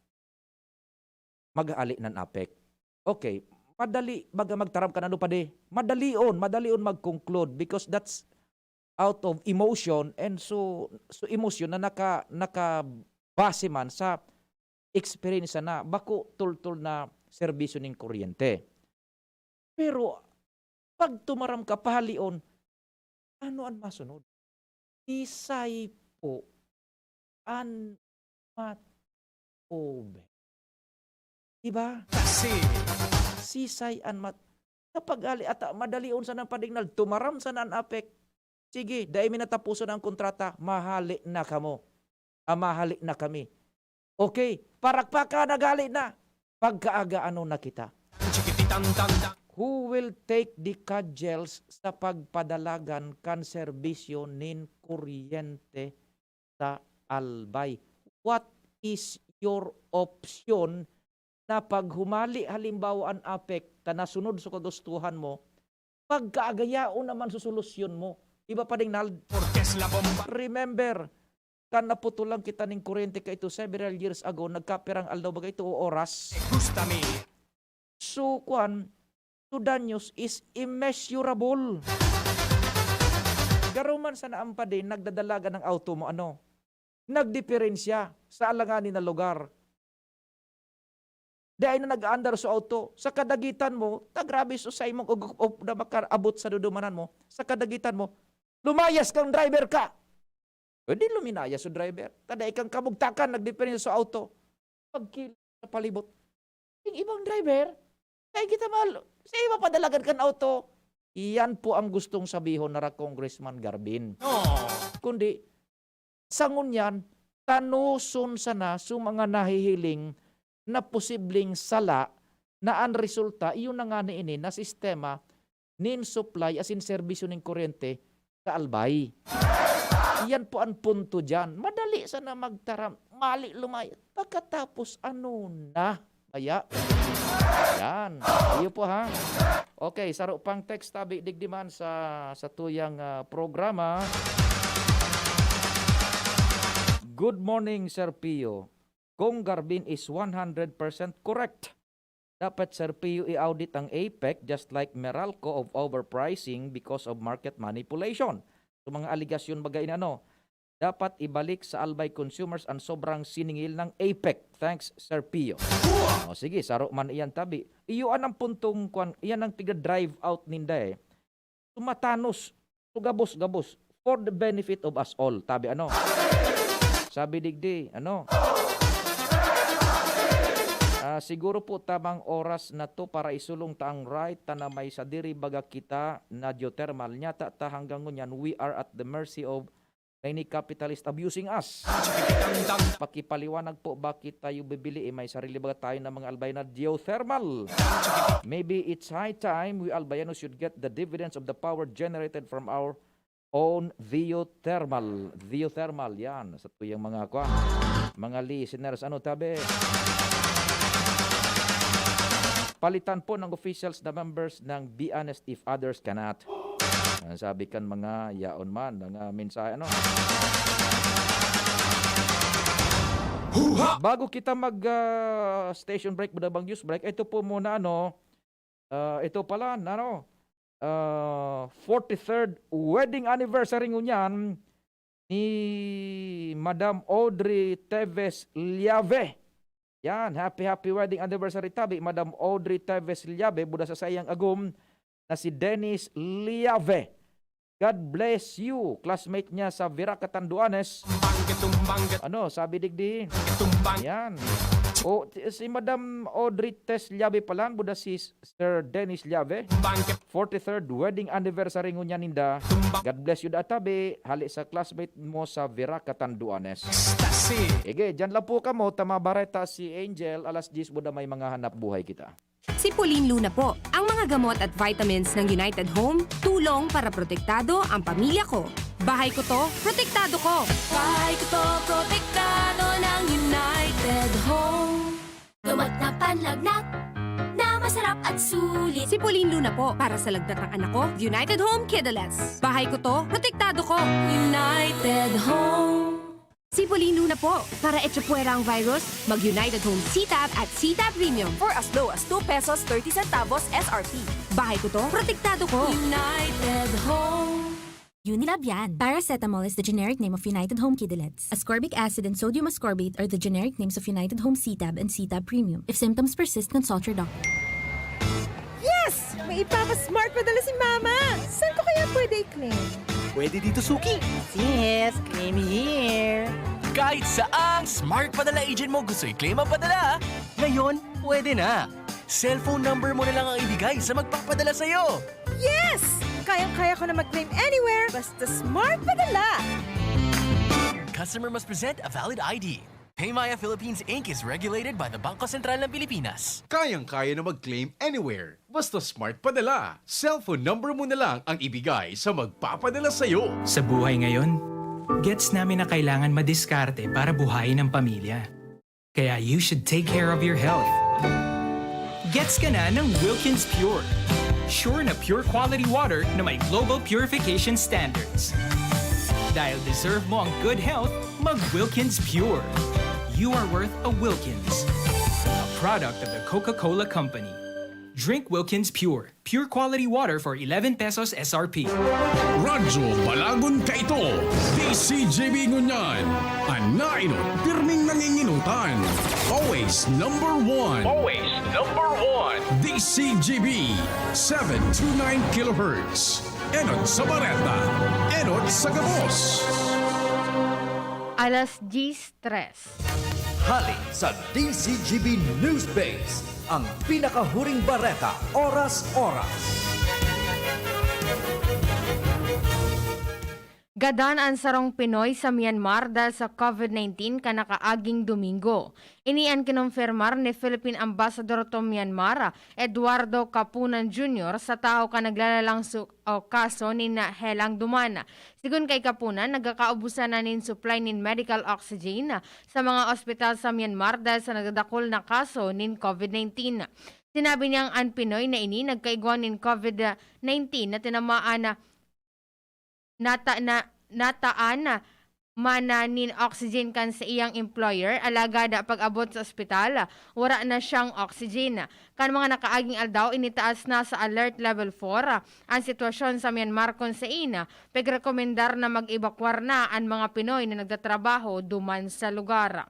maghali nan APEC. Okay, madali, baga, magtaram kan ano, Padi? Madalion, madalion mag-conclude because that's out of emotion and so, so emotion na naka-, nakabase man sa eksperyensya na bako tultol na serbisyo nin kuryente. Pero pag tumaram ka, pahalion, ano an masunod? Sisay po an mat-, over. Diba? Kasi sisay an mat-, kapag hali ata, madalion sana, Pading Nald, tumaram sana an APEC. Sige, dai mi nataposon ang kontrata, mahali na kamo. Ah, mahali na kami. Okay, parakpaka, naghali na. Pagkaaga, ano na kita? Who will take the cudgels sa pagpadalagan kan serbisyo nin kuryente sa Albay? What is your option na paghumali, halimbawa, an APEC ta nasunod sa kagustuhan mo, pagkaagayaon naman sa solusyon mo? Iba pa ding nal-, Orkes La Bomba. Remember, kan naputulan kita ning kuryente kaito several years ago, nagkapirang aldaw ba kaito o oras? Gusta mi. So, kwan, so danyos is immeasurable. Garo man sana ang padi, nagdadalagan ng auto mo, ano? Nagdiperensya sa alanganin na lugar. Dai na nag-aandar so auto. Sa kadagitan mo, ta grabe so saimong ugop-op na makaabot sa dudumanan mo. Sa kadagitan mo, lumayas kang driver ka. Pwede luminayas so driver. Ta dai kang kabugtakan, nagdiperensya sa auto. Pagkilos sa palibot, yung ibang driver, kaya kita mahal, sa iba padalagan kan auto. Iyan po ang gustong sabihon nara Congressman Garbin. No. Kundi, sa ngunyan, tanuson sana so mga nahihiling na posibleng sala na an resulta, iyo na ngani ini na sistema nin supply asin serbisyo nin kuryente sa Albay. Iyan po an punto diyan. Madali sana magtaram, mali lumay. Pagkatapos, ano na? Kaya, yan. Iyo po, ha? Okay, saro pang text tabi digdi man sa, sa tuyang, ah, programa. Good morning, Sir Pio. Kung Garbin is one hundred percent correct, dapat, Sir Pio, i-audit ang APEC just like Meralco of overpricing because of market manipulation. So, mga aligasyon baga ini, ano, dapat ibalik sa Albay consumers ang sobrang siningil ng APEC. Thanks, Sir Pio. O, sige, saro man iyan tabi. Iyo an ang puntong kwan, iyan ang piga-drive out ninda, eh. Tumatanos, so gabos-gabos, for the benefit of us all. Tabi, ano? Sabi digdi, ano? Ah, siguro po tamang oras na 'to para isulong ta ang right ta na may sadiri baga kita na geothermal. Nyata ta hanggang ngunyan, we are at the mercy of many capitalist abusing us. Pakipaliwanag po, bakit tayo bibili, eh, may sarili baga tayo na mga Albay na geothermal? Maybe it's high time we Albayanos should get the dividends of the power generated from our own geothermal. Geothermal, yan. Sa tuyang mga kwa, mga listeners, ano tabi? Palitan po ng officials na members ng Be Honest If Others Cannot. Ang sabi kan mga yaon man, mga mensahe, ano? Bago kita mag, ah, station break, budabang news break, ito po muna, ano, ah, ito pala, ano, ah, forty-third wedding anniversary ngunyan ni Madam Audrey Teves Llave. Yan, happy, happy wedding anniversary tabi, Madam Audrey Teves Llave, buda sa saiyang agom na si Dennis Llave. God bless you, classmate niya sa Virac Catanduanes. Ano, sabi digdi? Yan. O, ti-, si Madam Audrey Tess Llave palan, buda si Sir Dennis Llave. Forty-third wedding anniversary ngunyan ninda. God bless you, da tabi, hali sa classmate mo sa Virac Catanduanes. Ige, dyan lang po kamo, ta mabareta si Angel, alas diyes, buda may mga hanap buhay kita. Sipulin Luna po. Ang mga gamot at vitamins ng United Home, tulong para protektado ang pamilya ko. Bahay ko 'to, protektado ko. Bahay ko 'to, protektado ng United Home. Gamot na panlagnat, na masarap at sulit. Sipulin Luna po, para sa lagnat ng anak ko, United Home Kidaletes. Bahay ko 'to, protektado ko. United Home. Sipulin Luna po, para echapuwera ang virus, mag-United Home C-Tab at C-Tab Premium. For as low as two pesos thirty centavos S R P. Bahay ko 'to, protektado ko. United Home. Unilab yan. Paracetamol is the generic name of United Home Kidaletes. Ascorbic acid and sodium ascorbate are the generic names of United Home C-Tab and C-Tab Premium. If symptoms persist, consult your doctor. Yes! May ipapa-smart padala si Mama! Saan ko kaya pwede i-claim? Pwede dito, Suki. Sis, claim here. Kahit saang Smart Padala agent mo gusto i-claim ang padala, ngayon, pwede na. Cellphone number mo na lang ang ibigay sa magpapadala sa'yo. Yes! Kayang-kaya ko na mag-claim anywhere, basta Smart Padala! Customer must present a valid I D. Paymaya Philippines Inc is regulated by the Bangko Sentral ng Pilipinas. Kayang-kaya na mag-claim anywhere, basta Smart Padala. Cellphone number mo na lang ang ibigay sa magpapadala sa'yo. Sa buhay ngayon, gets namin na kailangan madiskarte para buhayin ang pamilya. Kaya you should take care of your health. Gets ka na ng Wilkins Pure. Sure na pure quality water na may global purification standards. Dahil deserve mo ang good health, mag Wilkins Pure. You are worth a Wilkins. A product of the Coca-Cola Company. Drink Wilkins Pure. Pure quality water for eleven pesos S R P. Radyo Balagon kaito, D C G B ngunyan. An nainot, pirming nanginginutan. Always number one. Always number one. D C G B, seven two nine kilohertz. Enot sa bareta, enot sa gabos. Alas diyes tres. Hali sa D C G B News Base, ang pinakahuring bareta, oras-oras. Gadan an sarong Pinoy sa Myanmar dahil sa COVID nineteen kan nakaaging Domingo. Ini an kinumpirmar ni Philippine Ambassador to Myanmar, Eduardo Kapunan Junior, sa tahaw kan naglalalang su-, o kaso nin helang duman. Sigon kay Kapunan, nagkakaubusan na nin supply nin medical oxygen sa mga ospital sa Myanmar dahil sa nagdadakul na kaso nin COVID nineteen. Sinabi niyang an Pinoy na ini nagkaigwa nin COVID nineteen na tinamaan na nata-, na, nataan man na nin oxygen kan saiyang employer, alagad pag-abot sa ospital, wara na siyang oxygen. Kan mga nakaaging aldaw, initaas na sa Alert Level four an sitwasyon sa Myanmar, kun sain pigrekomendar na mag-ebakwar na an mga Pinoy na nagtatrabaho duman sa lugar.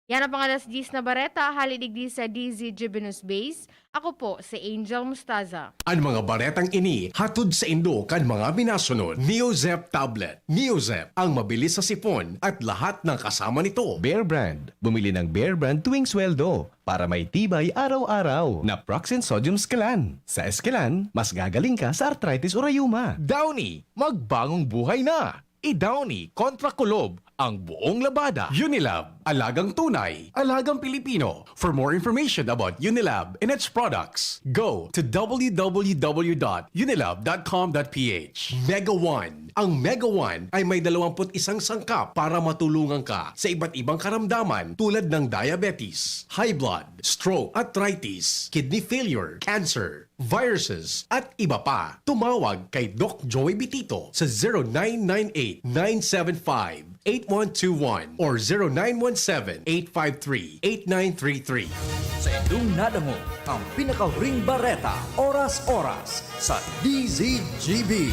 Yan ang pang-alas diyes na bareta, hali digdi sa D Z G B News Base. Ako po si Angel Mustaza. An mga baretang ini hatod saindo kan mga minasunod: Neozep tablet. Neozep, ang mabilis sa sipon at lahat ng kasama nito. Bear Brand. Bumili ng Bear Brand tuwing sweldo para may tibay araw-araw. Naproxen Sodium Scalan. Sa Escalan, mas gagaling ka sa arthritis o rayuma. Downy, magbangong buhay na. I-Downy kontra kulob ang buong labada. Unilab, alagang tunay, alagang Pilipino. For more information about Unilab and its products, go to w w w dot unilab dot com dot p h. Mega One. Ang Mega One ay may dalawampu't isang sangkap para matulungan ka sa iba't ibang karamdaman tulad ng diabetes, high blood, stroke, arthritis, kidney failure, cancer, viruses, at iba pa. Tumawag kay Doc Joey Bitito sa zero nine nine eight, nine seven five, eight one two one or zero nine one seven, eight five three, eight nine three three. Sa indong nadangog ang pinakahuring bareta, oras-oras, sa D Z G B.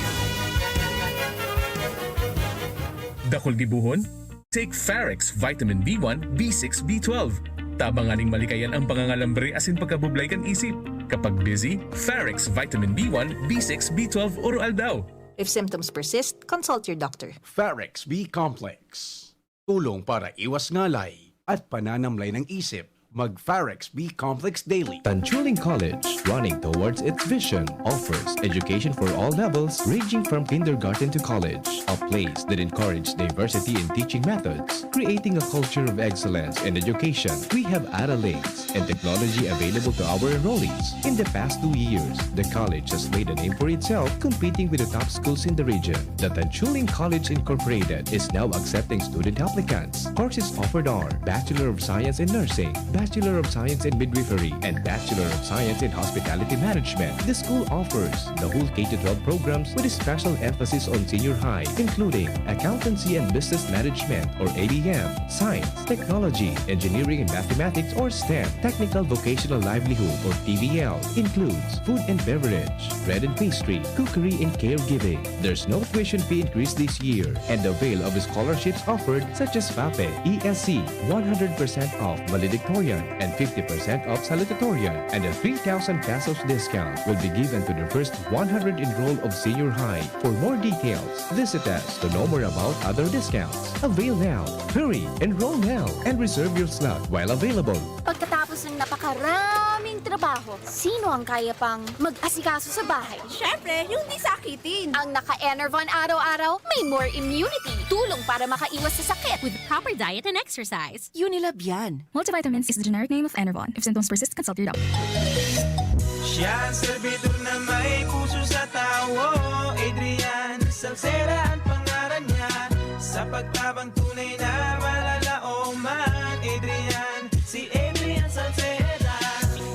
Dakul gibohon? Take Farex Vitamin B one, B six, B twelve. Tabang nganing malikayan ang pangangalambre asin pagkabublay kan isip. Kapag busy, Farex Vitamin B one, B six, B twelve Oro Aldaw. If symptoms persist, consult your doctor. Farex B Complex. Tulong para iwas ngalay at pananamlay ng isip. Mag Farex B Complex Daily. Tanchuling College, running towards its vision, offers education for all levels ranging from kindergarten to college, a place that encourages diversity in teaching methods, creating a culture of excellence in education. We have Ara Links and technology available to our enrollees. In the past two years, the college has made a name for itself competing with the top schools in the region. The Tanchuling College Incorporated is now accepting student applicants. Courses offered are Bachelor of Science in Nursing, Bachelor of Science in Midwifery, and Bachelor of Science in Hospitality Management. The school offers the whole K to twelve programs with a special emphasis on senior high, including Accountancy and Business Management or A B M, Science, Technology, Engineering and Mathematics or STEM, Technical Vocational Livelihood or T V L, includes food and beverage, bread and pastry, cookery and caregiving. There's no tuition fee increase this year, and avail of scholarships offered such as FAPE, E S C, one hundred percent off valedictorian and fifty percent off salutatorian, and a three thousand pesos discount will be given to the first one hundred enrolled of senior high. For more details, visit us to know more about other discounts. Avail now! Hurry! Enroll now and reserve your slot while available. Pagkatapos ng napakaraming trabaho, sino ang kaya pang mag-asikaso sa bahay? Siyempre, yung di sakitin. Ang naka-Enervon araw-araw, may more immunity. Tulong para makaiwas sa sakit. With proper diet and exercise. Unilab yan. Multivitamins is the generic name of Enervon. If symptoms persist, consult your doctor. Siya ang servidor na may puso sa tawo. Adrian Salceda ang pangaran niya. Sa pagtabang tunay na malalaoman. Adrian, si Adrian Salceda.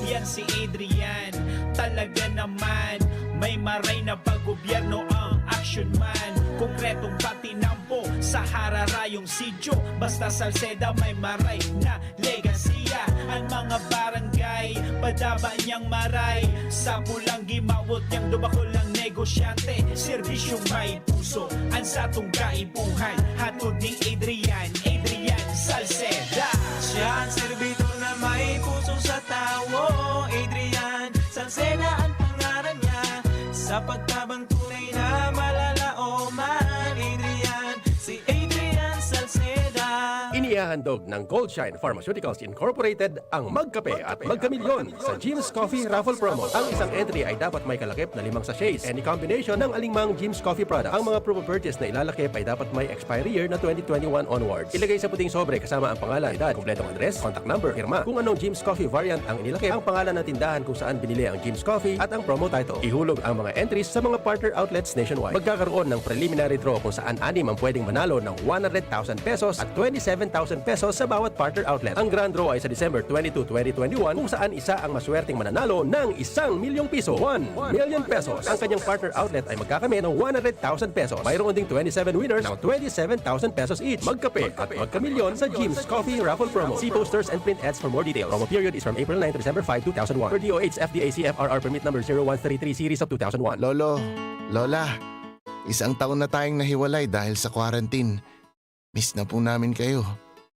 Yan si Adrian, talaga naman. May maray na pag-gobyerno ang action man. Konkretong patinampo sa hararayong sityo. Basta Salceda may maray na legasiya. Ang mga barangay, padaba niyang maray. Sa pulang gimawot niyang dumakol ang negosyante. Serbisyong may puso, ang satong kaipuhan. Hatod ni Adrian, Adrian Salceda. Siya ang servidor na may puso sa tawo. Adrian Salceda ang pangaran niya. Sa pagtabang tunay na malalaoman. Adrian, si Adrian Salceda. Inihahandog ng Goldshine Pharmaceuticals Incorporated ang Magkape at Magkamilyon sa Jim's Coffee Raffle Promo. Ang isang entry ay dapat may kalakip na limang sachets, any combination ng alingmang Jim's Coffee product. Ang mga promo purchase na ilalakip ay dapat may expiry year na twenty twenty-one onwards. Ilagay sa puting sobre kasama ang pangalan, edad, kompletong address, contact number, pirma. Kung anong Jim's Coffee variant ang inilakip, ang pangalan ng tindahan kung saan binili ang Jim's Coffee, at ang promo title. Ihulog ang mga entries sa mga partner outlets nationwide. Magkakaroon ng preliminary draw kung saan anim ang pwedeng manalo ng one hundred thousand pesos at twenty-seven thousand pesos sa bawat partner outlet. Ang grand draw ay sa December twenty-two, twenty twenty-one, kung saan isa ang maswerteng mananalo ng isang milyong piso, one million pesos. Ang kanyang partner outlet ay magkakamit ng one hundred thousand pesos. Mayroon ding twenty-seven winners ng twenty-seven thousand pesos each. Magkape at magkamilyon sa Jim's Coffee Raffle Promo. See posters and print ads for more details. Promo period is from April nine to December five, two thousand one. Per D O H F D A C F R R Permit Number zero one three three Series of two thousand one. Lolo, Lola, isang taon na tayong nahiwalay dahil sa quarantine. Miss na po namin kayo.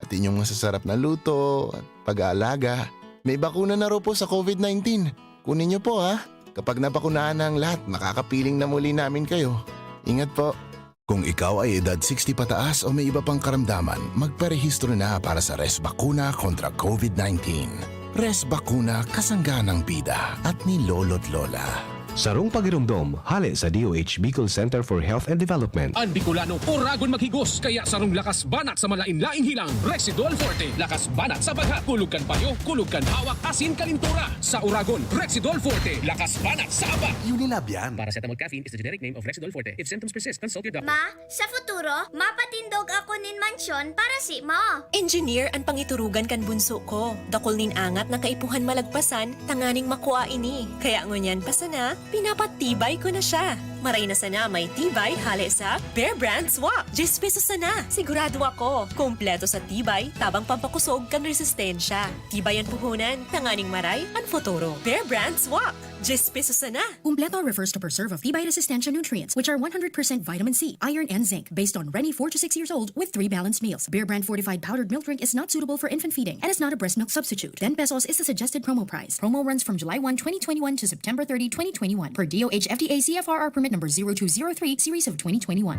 at inyong masasarap na luto at pag-aalaga. May bakuna na raw po sa COVID nineteen. Kunin niyo po, ha? Kapag nabakunahan na ang lahat, makakapiling na muli namin kayo. Ingat po. Kung ikaw ay edad sixty pataas o may iba pang karamdaman, magparehistro na para sa Res Bakuna kontra COVID nineteen. Res Bakuna, kasangga ng bida at ni lolo't lola. Sarong pagiromdom, hale sa D O H Bicol Center for Health and Development. An Bicolano, oragon maghigos, kaya sarong lakas banat sa malain-laing hilang, Rexidol Forte. Lakas banat sa bagha, kulog kan payo, kulog kan hawak, asin kalintura. Sa oragon, Rexidol Forte. Lakas banat sa aba. Unilab yan. Paracetamol caffeine is the generic name of Rexidol Forte. If symptoms persist, consult your doctor. Ma, sa futuro, mapatindog ako nin mansyon para si mo. Engineer an pangiturugan kan bunso ko. Dakul nin angat na kaipuhan malagpasan, tanganing makua ini. Kaya ngunyan pa sana, pinapatibay ko na siya. Maray na sana may tibay hale sa Bear Brand Swak. Diyes pesos sana. Sigurado ako, kompleto sa tibay, tabang pampakusog kan resistensya. Tibay an puhunan, tanganing maray an futuro. Bear Brand Swak. Diyes pesos sana. Kumpleto refers to preserve of tibay resistensya nutrients, which are one hundred percent vitamin C, iron, and zinc, based on Reni four to six years old with three balanced meals. Bear Brand fortified powdered milk drink is not suitable for infant feeding and is not a breast milk substitute. Ten pesos is the suggested promo price. Promo runs from July one, twenty twenty-one to September thirty, twenty twenty-one, per D O H F D A C F R R permit number zero two zero three series of twenty twenty-one.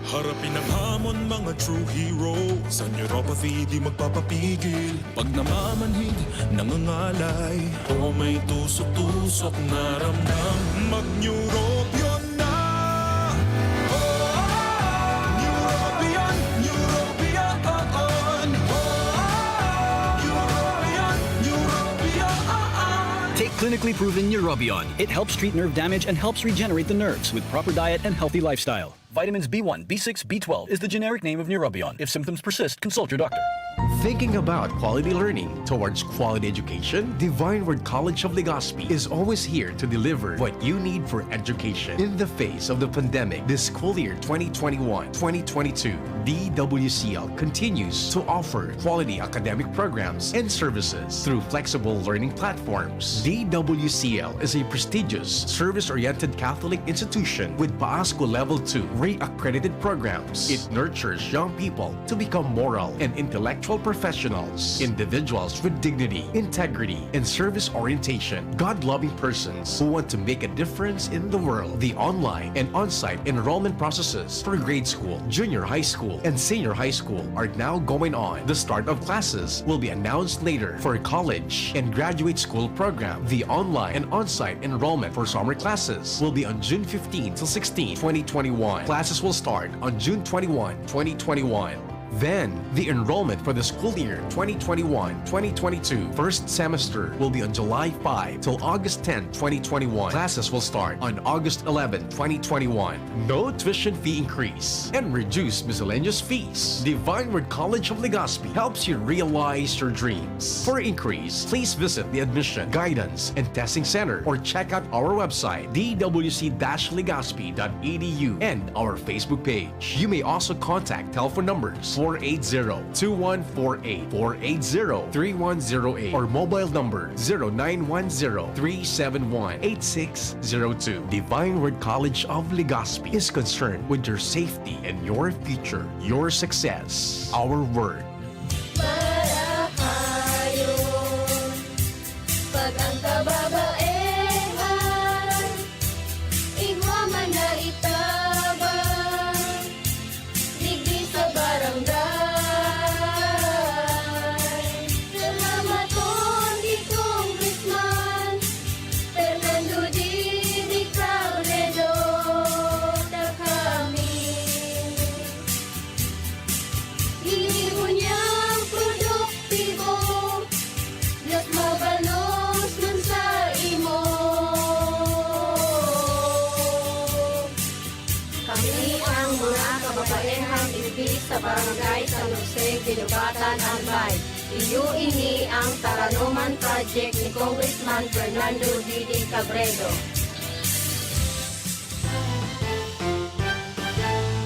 Harapin ang hamon, mga true hero. Sa neuropathy, di magpapapigil. Pag namamanhid, nangangalay, o may tusok-tusok na ramdam, mag-Neurobion na! Oh, Neurobion, Neurobion, oh, oh. Neurobion, Neurobion, oh, oh. Take clinically proven Neurobion. It helps treat nerve damage and helps regenerate the nerves with proper diet and healthy lifestyle. Vitamins B one, B six, B twelve is the generic name of Neurobion. If symptoms persist, consult your doctor. Thinking about quality learning towards quality education? Divine Word College of Legazpi is always here to deliver what you need for education. In the face of the pandemic, this school year twenty twenty-one, twenty twenty-two, D W C L continues to offer quality academic programs and services through flexible learning platforms. D W C L is a prestigious, service-oriented Catholic institution with PAASCU Level two REACC accredited programs. It nurtures young people to become moral and intellectual professionals, individuals with dignity, integrity, and service orientation, God-loving persons who want to make a difference in the world. The online and on-site enrollment processes for grade school, junior high school, and senior high school are now going on. The start of classes will be announced later. For college and graduate school program, the online and on-site enrollment for summer classes will be on June fifteen to sixteen, twenty twenty-one. Classes will start on June twenty-one, twenty twenty-one. Then, the enrollment for the school year twenty twenty-one, twenty twenty-two first semester will be on July five till August ten, twenty twenty-one. Classes will start on August eleven, twenty twenty-one. No tuition fee increase and reduced miscellaneous fees. Divine Word College of Legazpi helps you realize your dreams. For inquiries, please visit the admission, guidance, and testing center or check out our website, d w c dash legazpi dot e d u, and our Facebook page. You may also contact telephone numbers four eight zero, two one four eight, four eight zero, three one zero eight, or mobile number zero nine one zero, three seven one, eight six zero two. Divine Word College of Legazpi is concerned with your safety and your future, your success. Our word. Marahayon, pag ang kababaehan, igwa man na itabang, digdi sa barangay. Salamaton ki Congressman Fernando Didi Cabredo, ta kami ginibo niyang produktibo, mas mabalos man sa imo. Kami ang mga kababaehang digdi sa Barangay San Jose, Guinobatan, Albay. Iyo ini ang Taranoman Project ni Congressman Fernando Didi Cabredo.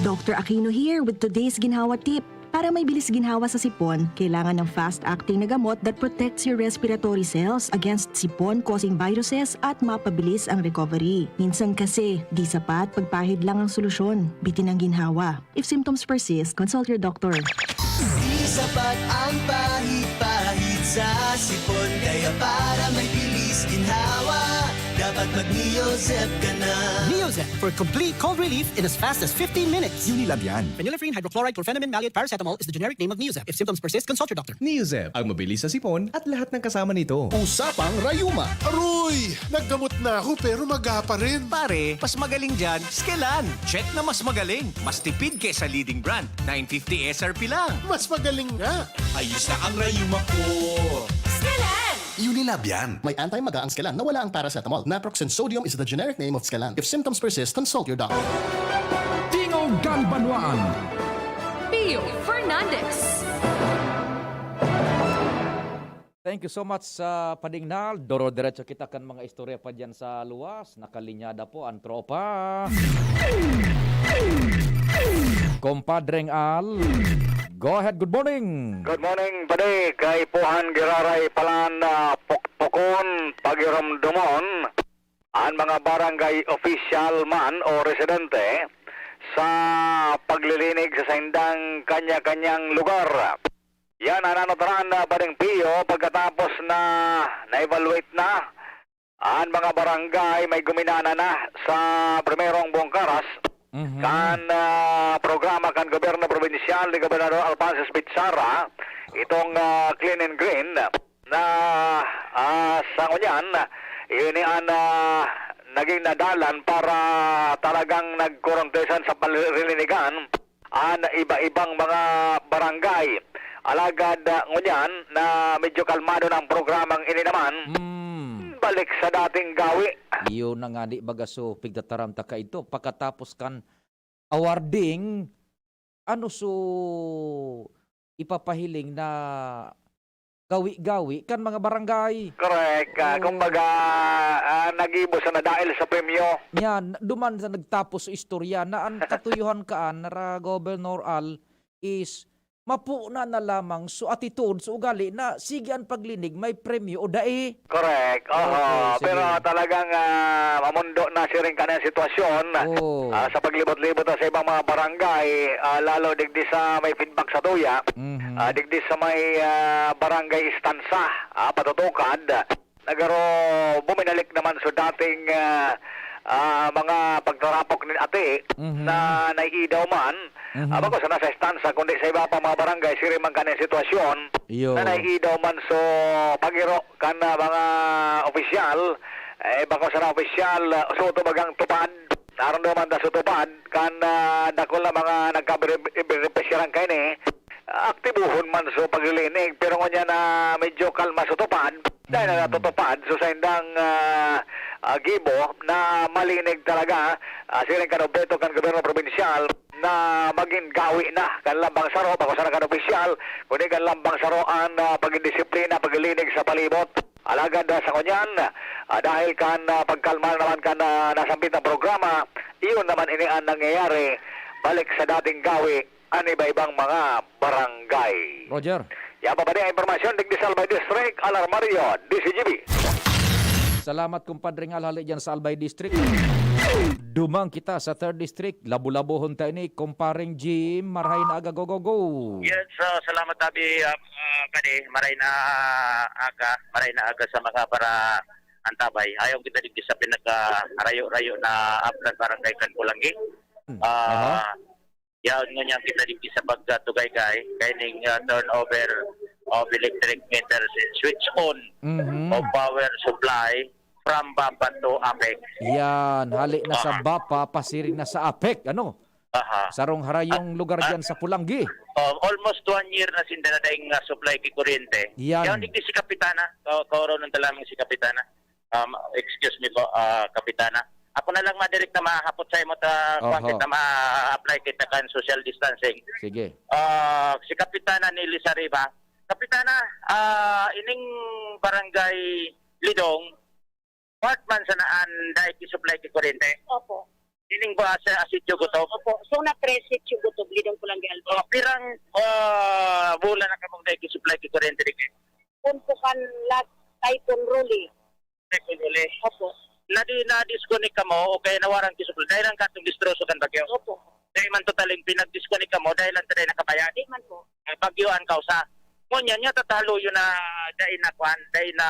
Doctor Aquino here with today's Ginhawa Tip. Para may bilis ginhawa sa sipon, kailangan ng fast-acting na gamot that protects your respiratory cells against sipon-causing viruses at mapabilis ang recovery. Minsan kasi, di sapat pagpahid lang ang solusyon. Bitin ang ginhawa. If symptoms persist, consult your doctor. Di sapat ang pahid-pahid sa sipon. Kaya para may bilis ginhawa, dapat mag-Neozep ka na. Neozep for complete cold relief in as fast as fifteen minutes. Unilab yan. Phenylephrine, hydrochloride, chlorphenamine, maleate, paracetamol is the generic name of Neozep. If symptoms persist, consult your doctor. Neozep, ang mabilis sa sipon at lahat ng kasama nito. Usapang Rayuma. Aroy! Naggamot na ako pero maga pa rin. Pare, mas magaling dyan, Skelan. Check na mas magaling. Mas tipid kesa leading brand. nine fifty S R P lang. Mas magaling nga. Ayos na ang rayuma ko. Unilab yan. May anti-maga ang Skelan na wala ang paracetamol. Naproxen sodium is the generic name of Skelan. If symptoms persist, consult your doctor. Tingog kan Banwaan. Pio Fernandez. Thank you so much sa Padingnal. Doro-diretso kita kan mga istorya pa dyan sa luwas. Nakalinyada po ang tropa. Compadreng Al. Go ahead, good morning. Good morning, padi. Kaipuhan giraray palan na pukpukon, pagiromdomon an mga barangay official man o residente sa paglilinig sa saindang kanya-kanyang lugar. Yan ang nanutaran na Pading Pio pagkatapos na na-evaluate na an mga barangay may guminana na sa primerong Bongkaras kan ah, programa kan gobyerno probinsyal ni Gobernador Alphonsus Pizarra, itong ah, Clean and Green na ah, sa ngunyan, ini an ah, naging nadalan para talagang nagkuruntesan sa palilinigan an iba-ibang mga barangay. Alagad ah, ngunyan na medyo kalmado na ang programang ini naman, balik sa dating gawi. Iyo na nga di baga so pigtataram ta kaidto pakatapos kan awarding ano so ipapahiling na gawi-gawi kan mga barangay. Correct. Ah, kumbaga, ah, nagibo sana dahil sa premyo. Yan, duman sa nagtapos sa istorya na ang katuyuhan kaan nara Governor Al is mapuna na lamang so attitude, so ugali na sige ang paglinig, may premyo o dai. Correct. Oho. Okay, sige. Pero talagang ah, mamundo na siring kanang sitwasyon Oo. ah, sa paglibot-libot sa ibang mga barangay, ah, lalo digdi sa may feedback sa tuya, Mhm. ah, digdi sa may ah, barangay Estansa, ah, Patutukad. Nagaro buminalik naman sa dating ah, ah, mga pagtarapok nin ati Mhm. na naiidaw man. Mhm. Ah, bako sana sa Estansa, kundi sa iba pa mga barangay, siring man kanang sitwasyon Iyo. na naiidaw man so pagiro kan ah, mga opisyal, eh, bako sana opisyal, ah, suto bagang tupad. Naroon naman ta sa tupad, kan ah, dakul na mga nagkabenepisyaran kaini, aktibohon man so paglilinig, pero ngunyan na medyo kalma sa tupad, dahil na natutupad, so sa indang ah, ah, gibo na malinig talaga, ah, siring kan obheto kan gobyerno probinsyal na magin gawi na kan lambang saro, bako sana kan opisyal, kundi kan lambang saro an ah, pagindisiplina, paglilinig sa palibot. Alagad ah, sa ngunyan, ah, dahil kan ah, pagkalma naman kan ah, nasambit na programa, iyon naman ini an nangyayari, balik sa dating gawi an iba-ibang mga barangay. Roger. Yan pa ba ang impormasyon digdi sa Albay District, Alarmario, D C G B. Salamat, kumpadre, nga hali dyan sa Albay District. Dumang kita sa third District. Labo-labohon ta ini, kumpareng Jim. Marahay na aga, go, go, go. Yes, ah, salamat, Abi. Ah, ah, kani, maray na aga, maray na aga sa mga para antabay. Ayaw kita digdi sa pinaka-rayo-rayo na Aplan Barangay kan Pulanggi. Ah, yaon ngunyan kita digdi sa pagkatugay-gay, kaining ah, turnover of electric meters, switch on Mhm. of power supply from Bapa to APEC. Yan, hali na sa Aha. Bapa, pasiring na sa APEC, ano? Aha. Sarong harayong lugar dyan sa Pulanggi. Oh, almost one year na sinda na daing ah, supply ki kuryente. Yan. Yaon digdi si Kapitana, ka kaoronon ta lamang si Kapitana. Um, excuse me po, ah, Kapitana. Ako na lang madirik na mahapot sa imo ta Oho. kung kita ma-apply kita kan social distancing. Sige. Ah, si Kapitana Nelly Sariba. Kapitana, ah, ining barangay Lidong, part man sana an dai ki supply ki kuryente. Opo. Ining ba sa Asityo Gutob? Opo, Zona tres, Sitio Gutob, Lidong, Pulangi, Albay. Oh, pirang, ah, bulan na kamong nag-supply ki kuryente digdi? Kun po kan last Typhoon Rolly. Typhoon Rolly. Opo. Na di na-disconnect kamo o kaya nawaran ki supply dahil lang katong distroso kan bagyo? Opo. Dahil man totaling pinag-disconnect kamo dahil lang taday nakabayad? Di man po. Ang bagyo ang kausa. Ngunyan, niya tatalo yun na dahil na kwan, dahil na,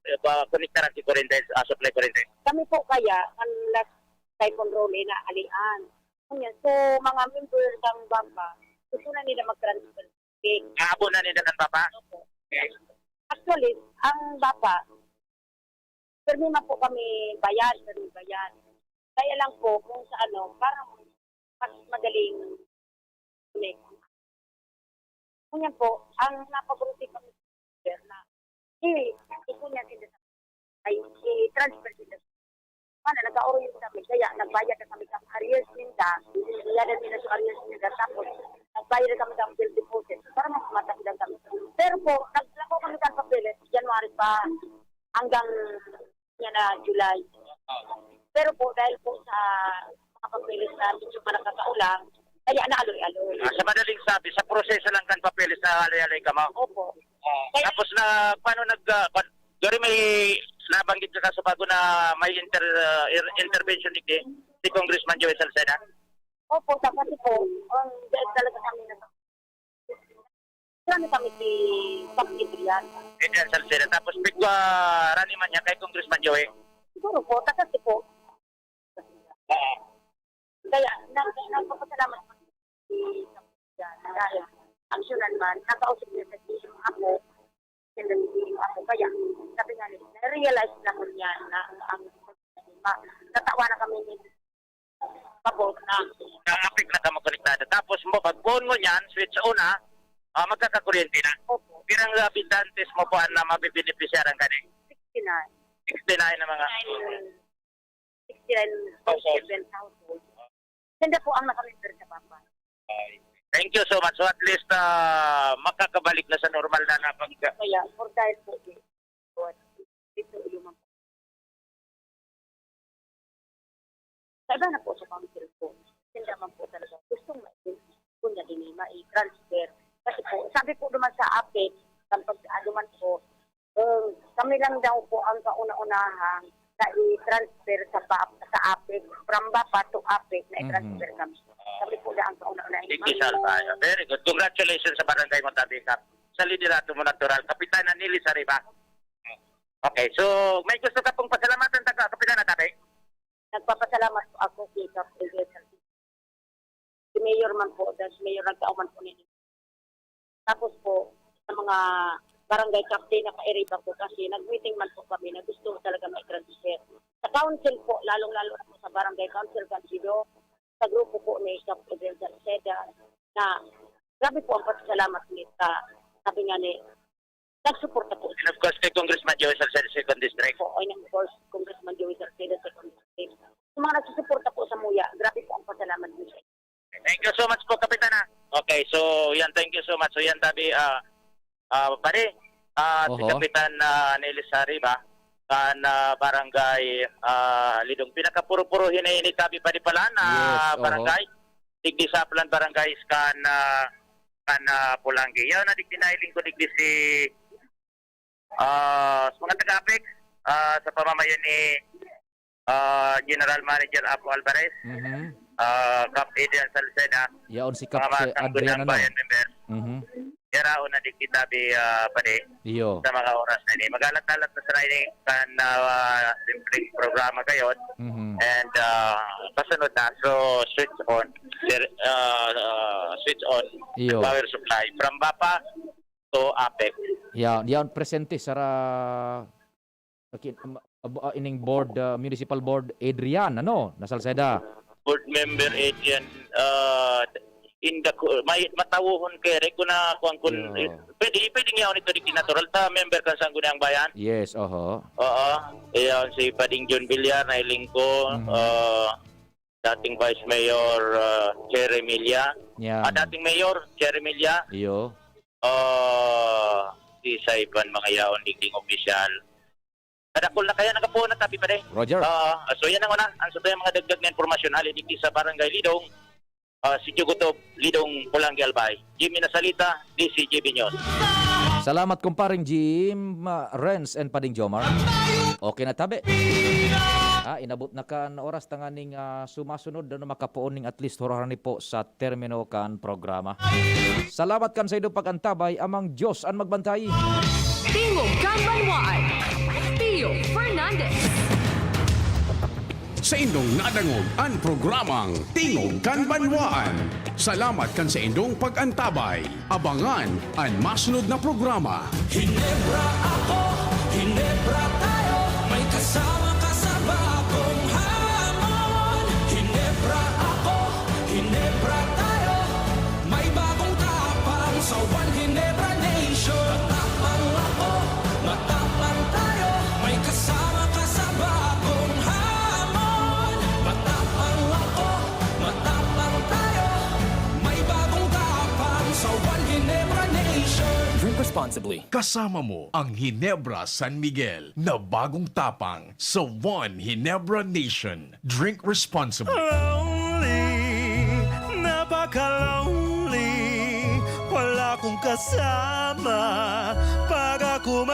eh, ba, konektaran si kuryente, ah, supply kuryente. Kami po kaya, ang last Typhoon Rolly na alian. Ngunyan, so, mga member ng bangka, gusto na nila mag-transfer. Aabo na nila kan bangka? Opo. Okay. Actually, ang bangka, pirmi man po kami bayad, pirmi bayad. Kaya lang po, kung sa ano, parang mas madaling connect. Ngunyan po, ang napaburuti kami na, eh, ito niya sila sa, ay, i-transfer sila. Ano, nag-aoroy kami, kaya nagbayad na kami ng arrears ninda, bayad nila sa arrears ninda, tapos nagbayad na kami ng bill deposit para mas matabilan kami. Pero po, naglako kami ng papeles, January pa, hanggang niya na July. Pero po, dahil po sa mga papeles na medyo nakakaulang, kaya naaloy-aloy. Ah, sa madaling sabi, sa proseso lang kan papeles na aloy-aloy kamo? Opo. Ah, kaya tapos na, paano nag, ah, pa-, Gary, may nabanggit ka sa bago na may inter-, ah, ir-, intervention ni, si Congressman Joey Salceda? Opo, sa kasi po, ang dahil talaga kami na, ano kami si Pag Adrian. Adrian Salceda. Tapos, pigwa, rani man niya kay Congressman Joey? Siguro po, sa kasi po. Ah. Kaya, na, nagpapasalamat po si Pag Adrian dahil aksyonan man, nakausap niya sa team ako, sa team ako. Kaya, sabi nga niya, na-realize naman niya na ang, ma-, natawa na kami ni Pabor na. Ang apik na kamo konektado. Tapos mo, pag phone mo niyan, switch on na, ah, magkakakuryente na. Opo. Pirang habitantes mo po na mabibenepisyaran kani? Sixty-nine. Sixty-nine na mga. Sixty-nine point seven thousand. Sila po ang nakamember sa Papa. Ay. Thank you so much. So at least, ah, makakabalik na sa normal na na pag- Kaya, for dahil po, eh, dito, yung mga Sa iba na po sa council po, hindi naman po talaga gustong ma-, kunya din eh, mai-transfer. Kasi po, sabi po naman sa APEC, kapag ano man po, um, kami lang daw po ang kauna-unahang na i-transfer sa pa-, sa APEC, from BAPA to APEC na i-transfer Mhm. kami. Kami po na ang kauna-unahang Sige, Salvador. Very good. Congratulations sa Barangay Montabica. Sa liderato mo natural, Kapitana Nelly Sariba. Okay, so may gusto ka pong pasalamatan, taga Kapitana, tabi? Nagpapasalamat po ako kay Kap Eliezer. Si Mayor man po, dahil si Mayor nagtao man po nini. Tapos po, sa mga barangay captain na kairiba po kasi, nag-meeting man po kami na gusto talaga ma-transfer. Sa council po, lalong-lalo na po sa barangay council, kandido, sa grupo po ni Kap Eliezer Salceda, na grabe po ang pasasalamat nila. Sabi nga ni, nagsuporta po. And of course, kay Congressman Joey Salceda, second district. Po, and of course, Congressman Joey Salceda, second district. Sa mga nagsusuporta po sa Muya, grabe po ang pasalamat nila. Thank you so much po, Kapitana. Okay, so yan, thank you so much. So yan, tabi, ah, ah, pare, ah, si Oho. Kapitan, ah, Nelis Sariba, kan, ah, barangay, ah, Lidong. Pinakapuro-puro hinay ni tabi, pare, pala na Yes, oho. barangay. Digdi sa Aplan Barangay, kan, ah, kan, ah, Pulanggi. Yan, na digdi na iling ko, digdi si, ah, sa mga taga-Apex, ah, sa pamamayan ni, ah, General Manager Apo Alvarez, Mhm. ah, Kap Adrian Salceda, Yaon si Kap mga Adrian, ano? Bayan member. Mhm. Yaraon na digdi tabi, ah, pare, Iyo. sa mga oras na ini. Magalat-alat na sa ini kan, ah, simpleng programa kayo. Mhm. And, ah, kasunod na. So, switch on. Sir, ah, ah, switch on. Iyo. Power supply. From BAPA to APEC. Yaon, yaon presente sa ra-, aki-, am-, ab-, ah, ining board, ah, municipal board, Adrian, ano, na Salceda. Board member Adrian, ah, in the co-, may matawohon kay Rek, kung na, kung, kung, Yeah. pwede, pwede niya ako nito di natural ta member kan Sangguniang Bayan. Yes, oho. Oo. Ayan, si Pading John Villar, nailing ko, Mhm. ah, dating Vice Mayor, ah, Jerry Milla. Yan. Ah, dating Mayor, Jerry Milla. Iyo. Ah, si sa iban mga yaon, digding opisyal. Kadakol na kaya nagapuon na tapi pa, day. Roger. Ah, so yan ang una, ang sa mga dagdag na impormasyon hali digdi sa Barangay Lidong, ah, Sitio Gutob, Lidong, Polangui, Albay. Jimmy Nasalita, D C G B News. Salamat, kumparing Jim, ah, Renz, and Pading Jomar. Okay na tabi. Ah, inabot na kan oras tanganing ah, sumasunod na makapoon ning at least hurahani po sa termino kan programa. Salamat kan sa inyong pag-antabay, amang Diyos an magbantay. Tingog kan Banwaan, Theo Fernandez. Sa indong nadangog an programang Tingog kan Banwaan. Salamat kan sa indong pag-antabay. Abangan an masunod na programa. Hinebra ako, Hinebra tayo, may kasama ka sa bagong hamon. Hinebra ako, Hinebra tayo, may bagong tapang sa One Hinebra Nation. Matapang ako, matapang tayo, may kasama ka sa bagong hamon. Matapang ako, matapang tayo, may bagong tapang sa One Hinebra Nation. Drink responsibly. Kasama mo ang Hinebra San Miguel na bagong tapang sa One Hinebra Nation. Drink responsibly. Lonely, napaka-lonely. Wala kong kasama pag ako